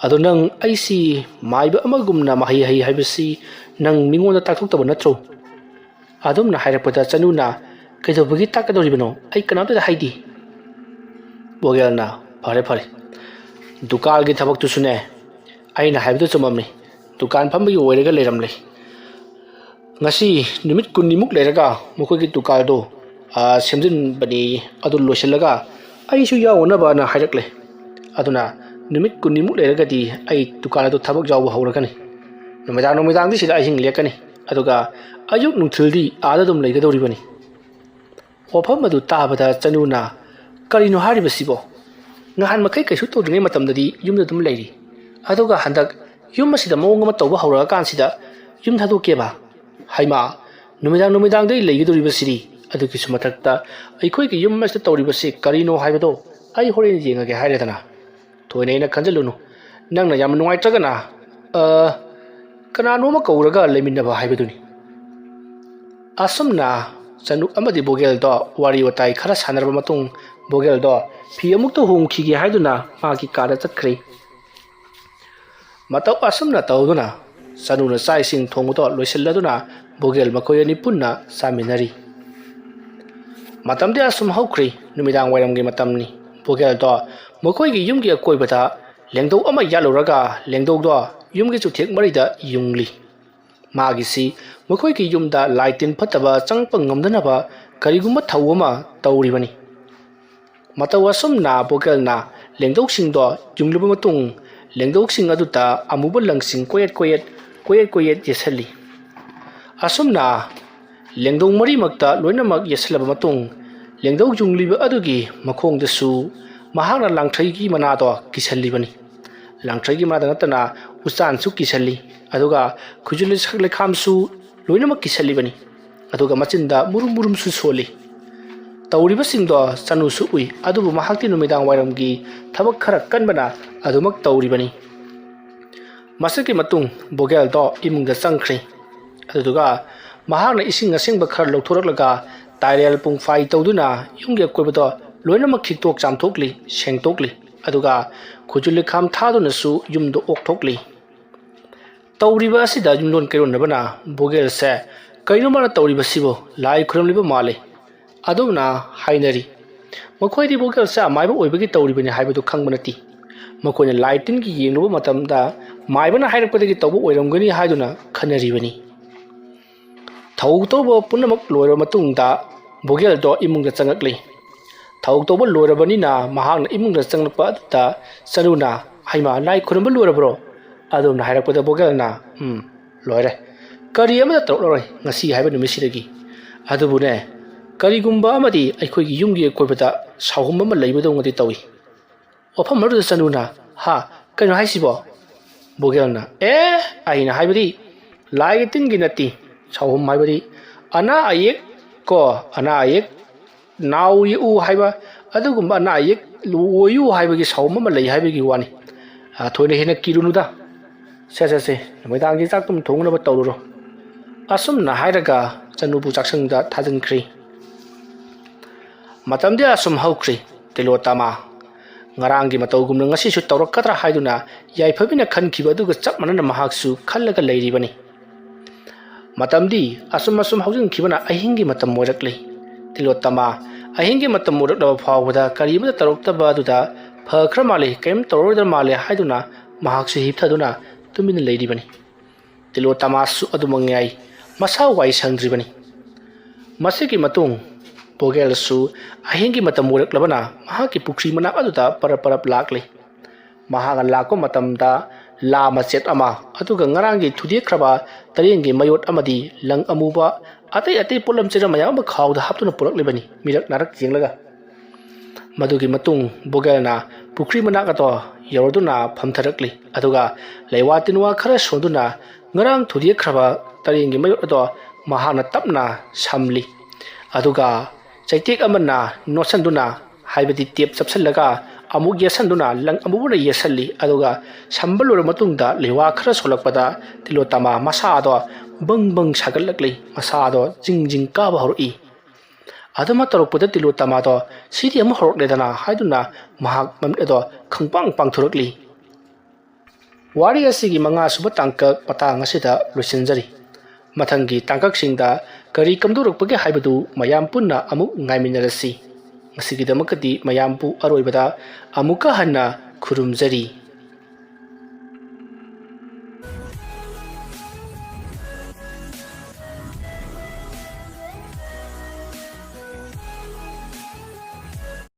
ꯑꯗꯣ ꯅꯪ ꯑꯩꯁꯤ ꯃꯥꯏꯕ ꯑꯃꯒꯨꯝꯅ ꯃꯍꯩ ꯍꯩ ꯍꯥꯏꯕꯁꯤ ꯅꯪ ꯃꯤꯉꯣꯟꯗ ꯇꯥꯛꯊꯣꯛꯇꯕ ꯅꯠꯇ꯭ꯔꯣ?" ꯑꯗꯨꯝꯅ ꯍꯥꯏꯔꯛꯄꯗ ꯆꯅꯨꯅ, "ꯀꯩꯗꯧꯕꯒꯤ ꯇꯥꯛꯀꯗꯧꯔꯤꯕꯅꯣ? ꯑꯩ ꯀꯅꯥꯝꯇꯗ ꯍꯥꯏꯗꯦ꯫" ꯕꯣꯒꯦꯜꯅ, "ꯐꯔꯦ ꯐꯔꯦ, ꯗꯨꯀꯥꯜꯒꯤ ꯊꯕꯛꯇꯨꯁꯨꯅꯦ, ꯑꯩꯅ ꯍꯥꯏꯕꯗꯨ ꯆꯨꯝꯃꯝꯃꯤ꯫ ꯗꯨꯀꯥꯟ ꯐꯝꯕꯒꯤ ꯑꯣꯏꯔꯒ ꯂꯩꯔꯝꯂꯦ꯫ ꯉꯁꯤ ꯅꯨꯃꯤꯠ ꯀꯨꯟꯅꯤꯃꯨꯛ ꯂꯩꯔꯒ ꯃꯈꯣꯏꯒꯤ ꯗꯨꯀꯥꯜꯗꯣ, ꯑ, ꯁꯦꯝꯖꯤꯟꯕꯅꯦꯌꯦ꯫ ꯑꯗꯨ ꯂꯣꯏꯁꯤꯜꯂꯒ ꯑꯩꯁꯨ ꯌꯥꯎꯅꯕꯅ ꯍꯥꯏꯔꯛꯂꯦ꯫ ꯑꯗꯨꯅ ꯅꯨꯃꯤꯠ ꯀꯨꯟꯅꯤꯃꯨꯛ ꯂꯩꯔꯒꯗꯤ ꯑꯩ ꯗꯨꯀꯥꯟ ꯑꯗꯨ ꯊꯕꯛ ꯌꯥꯎꯕ ꯍꯧꯔꯒꯅꯤ꯫ ꯅꯨꯃꯤꯗꯥꯡ ꯅꯨꯃꯤꯗꯥꯡꯗꯤ ꯁꯤꯗ ꯑꯍꯤꯡ ꯂꯦꯛꯀꯅꯤ, ꯑꯗꯨꯒ ꯑꯌꯨꯛ ꯅꯨꯡꯊꯤꯜꯗꯤ ꯑꯥꯗ ꯑꯗꯨꯝ ꯂꯩꯒꯗꯧꯔꯤꯕꯅꯤ꯫" ꯋꯥꯐꯝ ꯑꯗꯨ ꯇꯥꯕꯗ ꯆꯅꯨꯅ, "ꯀꯔꯤꯅꯣ ꯍꯥꯏꯔꯤꯕꯁꯤꯕꯣ? ꯉꯍꯥꯟ ꯃꯈꯩ ꯀꯩꯁꯨ ꯇꯧꯗ꯭ꯔꯤꯉꯩ ꯃꯇꯝꯗꯗꯤ ꯌꯨꯝꯗ ꯑꯗꯨꯝ ꯂꯩꯔꯤ, ꯑꯗꯨꯒ ꯍꯟꯗꯛ ꯌꯨꯝ ꯑꯁꯤꯗ ꯃꯑꯣꯡ ꯑꯃ ꯇꯧꯕ ꯍꯧꯔꯛꯑꯀꯥꯟꯁꯤꯗ ꯌꯨꯝ ꯊꯥꯗꯣꯛꯀꯦꯕ? ꯍꯩꯃꯥ, ꯅꯨꯃꯤꯗꯥꯡ ꯅꯨꯃꯤꯗꯥꯡꯗꯩ ꯂꯩꯒꯗꯧꯔꯤꯕꯁꯤꯗꯤ꯫ ꯑꯗꯨꯒꯤꯁꯨ ꯃꯊꯛꯇ ꯑꯩꯈꯣꯏꯒꯤ ꯌꯨꯝ ꯑꯁꯤꯗ ꯇꯧꯔꯤꯕꯁꯤ ꯀꯔꯤꯅꯣ ꯍꯥꯏꯕꯗꯣ ꯑꯩ ꯍꯣꯔꯦꯟ ꯌꯦꯡꯉꯒꯦ ꯍꯥꯏꯔꯦꯗꯅ꯫ ꯊꯣꯏꯅ ꯍꯦꯟꯅ ꯈꯟꯖꯤꯜꯂꯨꯅꯨ꯫ ꯅꯪꯅ ꯌꯥꯝ ꯅꯨꯡꯉꯥꯏꯇ꯭ꯔꯒꯅ, ꯑ, ꯀꯅꯥꯅꯣ ꯑꯃ ꯀꯧꯔꯒ ꯂꯩꯃꯤꯟꯅꯕ ꯍꯥꯏꯕꯗꯨꯅꯤ꯫" ꯑꯁꯨꯝꯅ ꯆꯅꯨ ꯑꯃꯗꯤ ꯕꯣꯒꯦꯜꯗꯣ ꯋꯥꯔꯤ ꯋꯥꯇꯥꯏ ꯈꯔ ꯁꯥꯟꯅꯔꯕ ꯃꯇꯨꯡ, ꯕꯣꯒꯦꯜꯗꯣ ꯐꯤ ꯑꯃꯨꯛꯇ ꯍꯣꯡꯈꯤꯒꯦ ꯍꯥꯏꯗꯨꯅ ꯃꯥꯒꯤ ꯀꯥꯗ ꯆꯠꯈ꯭ꯔꯦ꯫ ꯃꯇꯧ ꯑꯁꯨꯝꯅ ꯇꯧꯗꯨꯅ ꯆꯅꯨꯅ ꯆꯥꯛ ꯏꯁꯤꯡ ꯊꯣꯡꯕꯗꯣ ꯂꯣꯏꯁꯤꯜꯂꯗꯨꯅ ꯕꯣꯒꯦꯜ ꯃꯈꯣꯏ ꯑꯅꯤ ꯄꯨꯟꯅ ꯆꯥꯃꯤꯟꯅꯔꯤ꯫ ꯃꯇꯝꯗꯤ ꯑꯁꯨꯝ ꯍꯧꯈ꯭ꯔꯦ, ꯅꯨꯃꯤꯗꯥꯡ ꯋꯥꯏꯔꯝꯒꯤ ꯃꯇꯝꯅꯤ꯫ ꯕꯣꯒꯦꯜꯗꯣ ꯃꯈꯣꯏꯒꯤ ꯌꯨꯝꯒꯤ ꯑꯀꯣꯏꯕꯗ ꯂꯦꯡꯗꯧ ꯑꯃ ꯌꯥꯜꯂꯨꯔꯒ ꯂꯦꯡꯗꯧꯗꯣ ꯌꯨꯝꯒꯤ ꯆꯨꯊꯦꯛ ꯃꯔꯤꯗ ꯌꯨꯡꯂꯤ꯫ ꯃꯥꯒꯤꯁꯤ ꯃꯈꯣꯏꯒꯤ ꯌꯨꯝꯗ ꯂꯥꯏ ꯇꯤꯟ ꯐꯠꯇꯕ ꯆꯪꯉꯛꯄ ꯉꯝꯗꯅꯕ ꯀꯔꯤꯒꯨꯝꯕ ꯊꯧ ꯑꯃ ꯇꯧꯔꯤꯕꯅꯤ꯫ ꯃꯇꯧ ꯑꯁꯨꯝꯅ ꯕꯣꯒꯦꯜꯅ ꯂꯦꯡꯗꯧꯁꯤꯡꯗꯣ ꯌꯨꯡꯂꯕ ꯃꯇꯨꯡ, ꯂꯦꯡꯗꯧꯁꯤꯡ ꯑꯗꯨꯗ ꯑꯃꯨꯕ ꯂꯪꯁꯤꯡ ꯀꯣꯌꯦꯠ ꯀꯣꯌꯦꯠ, ꯀꯣꯌꯦꯠ ꯀꯣꯌꯦꯠ ꯌꯦꯠꯁꯜꯂꯤ꯫ ꯑꯁꯨꯝꯅ ꯂꯦꯡꯗꯧ ꯃꯔꯤꯃꯛꯇ ꯂꯣꯏꯅꯃꯛ ꯌꯦꯠꯁꯜꯂꯕ ꯃꯇꯨꯡ, ꯂꯦꯡꯗꯧ ꯌꯨꯡꯂꯤꯕ ꯑꯗꯨꯒꯤ ꯃꯈꯣꯡꯗꯁꯨ ꯃꯍꯥꯛꯅ ꯂꯥꯡꯊ꯭ꯔꯩꯒꯤ ꯃꯅꯥꯗꯣ ꯀꯤꯁꯜꯂꯤꯕꯅꯤ꯫ ꯂꯥꯡꯊ꯭ꯔꯩꯒꯤ ꯃꯅꯥꯗ ꯅꯠꯇꯅ ꯎꯆꯥꯟꯁꯨ ꯀꯤꯁꯜꯂꯤ, ꯑꯗꯨꯒ ꯈꯨꯖꯨ ꯂꯩꯈꯥꯝꯁꯨ ꯂꯣꯏꯅꯃꯛ ꯀꯤꯁꯜꯂꯤꯕꯅꯤ꯫ ꯑꯗꯨꯒ ꯃꯆꯤꯟꯗ ꯃꯨꯔꯨꯝ ꯃꯨꯔꯨꯝꯁꯨ ꯁꯣꯜꯂꯤ꯫ ꯇꯧꯔꯤꯕꯁꯤꯡꯗꯣ ꯆꯅꯨꯁꯨ ꯎꯏ, ꯑꯗꯨꯕꯨ ꯃꯍꯥꯛꯇꯤ ꯅꯨꯃꯤꯗꯥꯡ ꯋꯥꯏꯔꯝꯒꯤ ꯊꯕꯛ ꯈꯔ ꯀꯟꯕꯅ ꯑꯗꯨꯃꯛ ꯇꯧꯔꯤꯕꯅꯤ꯫ ꯃꯁꯤꯒꯤ ꯃꯇꯨꯡ ꯕꯣꯒꯦꯜꯗꯣ ꯏꯃꯨꯡꯗ ꯆꯪꯈ꯭ꯔꯦ꯫ ꯑꯗꯨꯗꯨꯒ ꯃꯍꯥꯛꯅ ꯏꯁꯤꯡ ꯑꯁꯦꯡꯕ ꯈꯔ ꯂꯧꯊꯣꯔꯛꯂꯒ ꯇꯥꯏꯔꯦꯜ ꯄꯨꯡꯐꯥꯏ ꯇꯧꯗꯨꯅ ꯌꯨꯝꯒꯤ ꯑꯀꯣꯏꯕꯗꯣ ꯂꯣꯏꯅꯃꯛ ꯈꯤꯛꯇꯣꯛ ꯆꯥꯝꯊꯣꯛꯂꯤ, ꯁꯦꯡꯗꯣꯛꯂꯤ꯫ ꯑꯗꯨꯒ ꯈꯨꯖꯨ ꯂꯩꯈꯥꯝ ꯊꯥꯗꯨꯅꯁꯨ ꯌꯨꯝꯗꯣ ꯑꯣꯛꯊꯣꯛꯂꯤ꯫ ꯇꯧꯔꯤꯕ ꯑꯁꯤꯗ ꯌꯨꯝꯂꯣꯟ ꯀꯩꯔꯣꯟꯅꯕꯅ ꯕꯣꯒꯦꯜꯁꯦ "ꯀꯩꯅꯣ ꯃꯥꯅ ꯇꯧꯔꯤꯕꯁꯤꯕꯨ? ꯂꯥꯏ ꯈꯨꯔꯨꯝꯂꯤꯕ ꯃꯥꯜꯂꯤ" ꯑꯗꯨꯝꯅ ꯍꯥꯏꯅꯔꯤ꯫ ꯃꯈꯣꯏꯗꯤ ꯕꯣꯒꯦꯜꯁꯦ ꯑꯃꯥꯏꯕ ꯑꯣꯏꯕꯒꯤ ꯇꯧꯔꯤꯕꯅꯤ ꯍꯥꯏꯕꯗꯨ ꯈꯪꯕ ꯅꯠꯇꯦ꯫ ꯃꯈꯣꯏꯅ ꯂꯥꯏ ꯇꯤꯟꯒꯤ ꯌꯦꯡꯂꯨꯕ ꯃꯇꯝꯗ ꯃꯥꯏꯕꯅ ꯍꯥꯏꯔꯛꯄꯗꯒꯤ ꯇꯧꯕ ꯑꯣꯏꯔꯝꯒꯅꯤ ꯍꯥꯏꯗꯨꯅ ꯈꯟꯅꯔꯤꯕꯅꯤ꯫ ꯊꯧ ꯇꯧꯕ ꯄꯨꯝꯅꯃꯛ ꯂꯣꯏꯔꯕ ꯃꯇꯨꯡꯗ ꯕꯣꯒꯦꯜꯗꯣ ꯏꯃꯨꯡꯗ ꯆꯪꯉꯛꯂꯤ꯫ ꯊꯧ ꯇꯧꯕ ꯂꯣꯏꯔꯕꯅꯤꯅ ꯃꯍꯥꯛꯅ ꯏꯃꯨꯡꯗ ꯆꯪꯂꯛꯄ ꯑꯗꯨꯗ ꯆꯅꯨꯅ, "ꯍꯩꯃꯥ, ꯂꯥꯏ ꯈꯨꯔꯨꯝꯕ ꯂꯣꯏꯔꯕ꯭ꯔꯣ?" ꯑꯗꯨꯝꯅ ꯍꯥꯏꯔꯛꯄꯗ ꯕꯣꯒꯦꯜꯅ, "ꯎꯝ, ꯂꯣꯏꯔꯦ꯫ ꯀꯔꯤ ꯑꯃꯠꯇ ꯇꯧꯔꯛꯂꯔꯣꯏ ꯉꯁꯤ ꯍꯥꯏꯕ ꯅꯨꯃꯤꯠꯁꯤꯗꯒꯤ꯫ ꯑꯗꯨꯕꯨꯅꯦ, ꯀꯔꯤꯒꯨꯝꯕ ꯑꯃꯗꯤ ꯑꯩꯈꯣꯏꯒꯤ ꯌꯨꯝꯒꯤ ꯑꯀꯣꯏꯕꯗ ꯁꯥꯎꯍꯨꯝ ꯑꯃ ꯂꯩꯕꯗꯧꯅꯗꯤ ꯇꯧꯏ"꯫ ꯋꯥꯐꯝ ꯑꯗꯨꯗ ꯆꯅꯨꯅ, "ꯍꯥ? ꯀꯩꯅꯣ ꯍꯥꯏꯁꯤꯕꯣ?" ꯕꯣꯒꯦꯜꯅ, "ꯑꯦ, ꯑꯩꯅ ꯍꯥꯏꯕꯗꯤ ꯂꯥꯏꯒꯤ ꯇꯤꯟꯒꯤ ꯅꯠꯇꯦ꯫ ꯁꯥꯎꯍꯨꯝ ꯍꯥꯏꯕꯗꯤ ꯑꯅꯥ ꯑꯌꯦꯛ ꯀꯣ, ꯑꯅꯥ ꯑꯌꯦꯛ ꯅꯥꯎ ꯌꯦꯛꯎ ꯍꯥꯏꯕ, ꯑꯗꯨꯒꯨꯝꯕ ꯑꯅꯥ ꯑꯌꯦꯛ ꯑꯣꯏꯌꯨ ꯍꯥꯏꯕꯒꯤ ꯁꯥꯎꯍꯨꯝ ꯑꯃ ꯂꯩ ꯍꯥꯏꯕꯒꯤ ꯋꯥꯅꯤ꯫ ꯑ, ꯊꯣꯏꯅ ꯍꯦꯟꯅ ꯀꯤꯔꯨꯅꯨꯗ꯫ ꯁꯦ, ꯁꯦ, ꯁꯦ, ꯅꯨꯃꯤꯗꯥꯡꯒꯤ ꯆꯥꯛꯇꯨꯝ ꯊꯣꯡꯅꯕ ꯇꯧꯔꯨꯔꯣ"꯫ ꯑꯁꯨꯝꯅ ꯍꯥꯏꯔꯒ ꯆꯅꯨꯕꯨ ꯆꯥꯛꯁꯪꯗ ꯊꯥꯖꯤꯟꯈ꯭ꯔꯤ꯫ ꯃꯇꯝꯗꯤ ꯑꯁꯨꯝ ꯍꯧꯈ꯭ꯔꯤ꯫ ꯇꯤꯂꯣꯇꯃꯥ ꯉꯔꯥꯡꯒꯤ ꯃꯇꯧꯒꯨꯝꯅ ꯉꯁꯤꯁꯨ ꯇꯧꯔꯛꯀꯗ꯭ꯔꯥ ꯍꯥꯏꯗꯨꯅ ꯌꯥꯏꯐꯕꯤꯅ ꯈꯟꯈꯤꯕ ꯑꯗꯨꯒ ꯆꯞ ꯃꯥꯟꯅꯅ ꯃꯍꯥꯛꯁꯨ ꯈꯜꯂꯒ ꯂꯩꯔꯤꯕꯅꯤ꯫ ꯃꯇꯝꯗꯤ ꯑꯁꯨꯝ ꯑꯁꯨꯝ ꯍꯧꯖꯤꯟꯈꯤꯕꯅ ꯑꯍꯤꯡꯒꯤ ꯃꯇꯝ ꯑꯣꯏꯔꯛꯂꯤ꯫ ꯇꯤꯂꯣꯇꯃꯥ ꯑꯍꯤꯡꯒꯤ ꯃꯇꯝ ꯑꯣꯏꯔꯛꯂꯕ ꯐꯥꯎꯕꯗ ꯀꯔꯤ ꯑꯃꯠꯇ ꯇꯧꯔꯛꯇꯕ ꯑꯗꯨꯗ ꯐꯈ꯭ꯔ ꯃꯥꯜꯂꯦ, ꯀꯔꯤꯝ ꯇꯧꯔꯔꯣꯏꯗ꯭ꯔ ꯃꯥꯜꯂꯦ ꯍꯥꯏꯗꯨꯅ ꯃꯍꯥꯛꯁꯨ ꯍꯤꯞꯊꯗꯨꯅ ꯇꯨꯃꯤꯟꯅ ꯂꯩꯔꯤꯕꯅꯤ꯫ ꯇꯤꯂꯣꯇꯃꯥꯁꯨ ꯑꯗꯨꯃꯛ ꯉꯥꯏ, ꯃꯁꯥ ꯋꯥꯏ ꯁꯪꯗ꯭ꯔꯤꯕꯅꯤ꯫ ꯃꯁꯤꯒꯤ ꯃꯇꯨꯡ ꯕꯣꯒꯦꯜꯁꯨ ꯑꯍꯤꯡꯒꯤ ꯃꯇꯝ ꯑꯣꯏꯔꯛꯂꯕꯅ ꯃꯍꯥꯛꯀꯤ ꯄꯨꯈ꯭ꯔꯤ ꯃꯅꯥꯛ ꯑꯗꯨꯗ ꯄꯔꯞ ꯄꯔꯞ ꯂꯥꯛꯂꯤ꯫ ꯃꯍꯥꯛꯅ ꯂꯥꯛꯄ ꯃꯇꯝꯗ ꯂꯥ ꯃꯆꯦꯠ ꯑꯃ, ꯑꯗꯨꯒ ꯉꯔꯥꯡꯒꯤ ꯊꯨꯗꯦꯛꯈ꯭ꯔꯕ ꯇꯔꯦꯡꯒꯤ ꯃꯌꯣꯠ ꯑꯃꯗꯤ ꯂꯪ ꯑꯃꯨꯕ, ꯑꯇꯩ ꯑꯇꯩ ꯄꯣꯠꯂꯝ ꯆꯩꯔꯝ ꯃꯌꯥꯝ ꯑꯃ ꯈꯥꯎꯗ ꯍꯥꯞꯇꯨꯅ ꯄꯨꯔꯛꯂꯤꯕꯅꯤ, ꯃꯤꯔꯛ ꯅꯥꯔꯛ ꯌꯦꯡꯂꯒ꯫ ꯃꯗꯨꯒꯤ ꯃꯇꯨꯡ ꯕꯣꯒꯦꯜꯅ ꯄꯨꯈ꯭ꯔꯤ ꯃꯅꯥꯛ ꯑꯗꯣ ꯌꯧꯔꯗꯨꯅ ꯐꯝꯊꯔꯛꯂꯤ, ꯑꯗꯨꯒ ꯂꯩꯋꯥ ꯇꯤꯟꯋꯥ ꯈꯔ ꯁꯣꯟꯗꯨꯅ ꯉꯔꯥꯡ ꯊꯨꯗꯦꯛꯈ꯭ꯔꯕ ꯇꯔꯦꯡꯒꯤ ꯃꯌꯣꯠ ꯑꯗꯣ ꯃꯍꯥꯛꯅ ꯇꯞꯅ ꯁꯝꯂꯤ꯫ ꯑꯗꯨꯒ ꯆꯩꯇꯦꯛ ꯑꯃꯅ ꯅꯣꯠꯁꯟꯗꯨꯅ, ꯍꯥꯏꯕꯗꯤ ꯇꯦꯞ ꯆꯞꯁꯤꯜꯂꯒ ꯑꯃꯨꯛ ꯌꯦꯠꯁꯟꯗꯨꯅ ꯂꯪ ꯑꯃꯨꯕꯅ ꯌꯦꯠꯁꯜꯂꯤ꯫ ꯑꯗꯨꯒ ꯁꯝꯕ ꯂꯣꯏꯔꯕ ꯃꯇꯨꯡꯗ ꯂꯩꯋꯥ ꯈꯔ ꯁꯣꯜꯂꯛꯄꯗ ꯇꯤꯂꯣꯇꯃꯥ ꯃꯁꯥ ꯑꯗꯣ ꯕꯪ ꯕꯪ ꯁꯥꯒꯠꯂꯛꯂꯤ, ꯃꯁꯥ ꯑꯗꯣ ꯖꯤꯡ ꯖꯤꯡ ꯀꯥꯕ ꯍꯧꯔꯛꯏ꯫ ꯑꯗꯨꯃꯛ ꯇꯧꯔꯛꯄꯗ ꯇꯤꯂꯣꯇꯃꯥꯗꯣ ꯁꯤꯗꯤ ꯑꯃꯨꯛ ꯍꯧꯔꯛꯂꯦꯗꯅ ꯍꯥꯏꯗꯨꯅ ꯃꯍꯥꯛ ꯃꯃꯤꯠ ꯑꯗꯣ ꯈꯪꯄꯥꯡ ꯄꯥꯡꯊꯣꯔꯛꯂꯤ꯫ ꯋꯥꯔꯤ ꯑꯁꯤꯒꯤ ꯃꯉꯥꯁꯨꯕ ꯇꯥꯡꯀꯛ ꯃꯇꯥꯡ ꯑꯁꯤꯗ ꯂꯣꯏꯁꯤꯟꯖꯔꯤ꯫ ꯃꯊꯪꯒꯤ ꯇꯥꯡꯀꯛꯁꯤꯡꯗ ꯀꯔꯤ ꯀꯝꯗꯧꯔꯛꯄꯒꯦ ꯍꯥꯏꯕꯗꯨ ꯃꯌꯥꯝ ꯄꯨꯟꯅ ꯑꯃꯨꯛ ꯉꯥꯏꯃꯤꯟꯅꯔꯁꯤ꯫ ꯉꯁꯤꯒꯤꯗꯃꯛꯇꯗꯤ ꯃꯌꯥꯝꯕꯨ ꯑꯔꯣꯏꯕꯗ ꯑꯃꯨꯛꯀ ꯍꯟꯅ ꯈꯨꯔꯨꯝꯖꯔꯤ꯫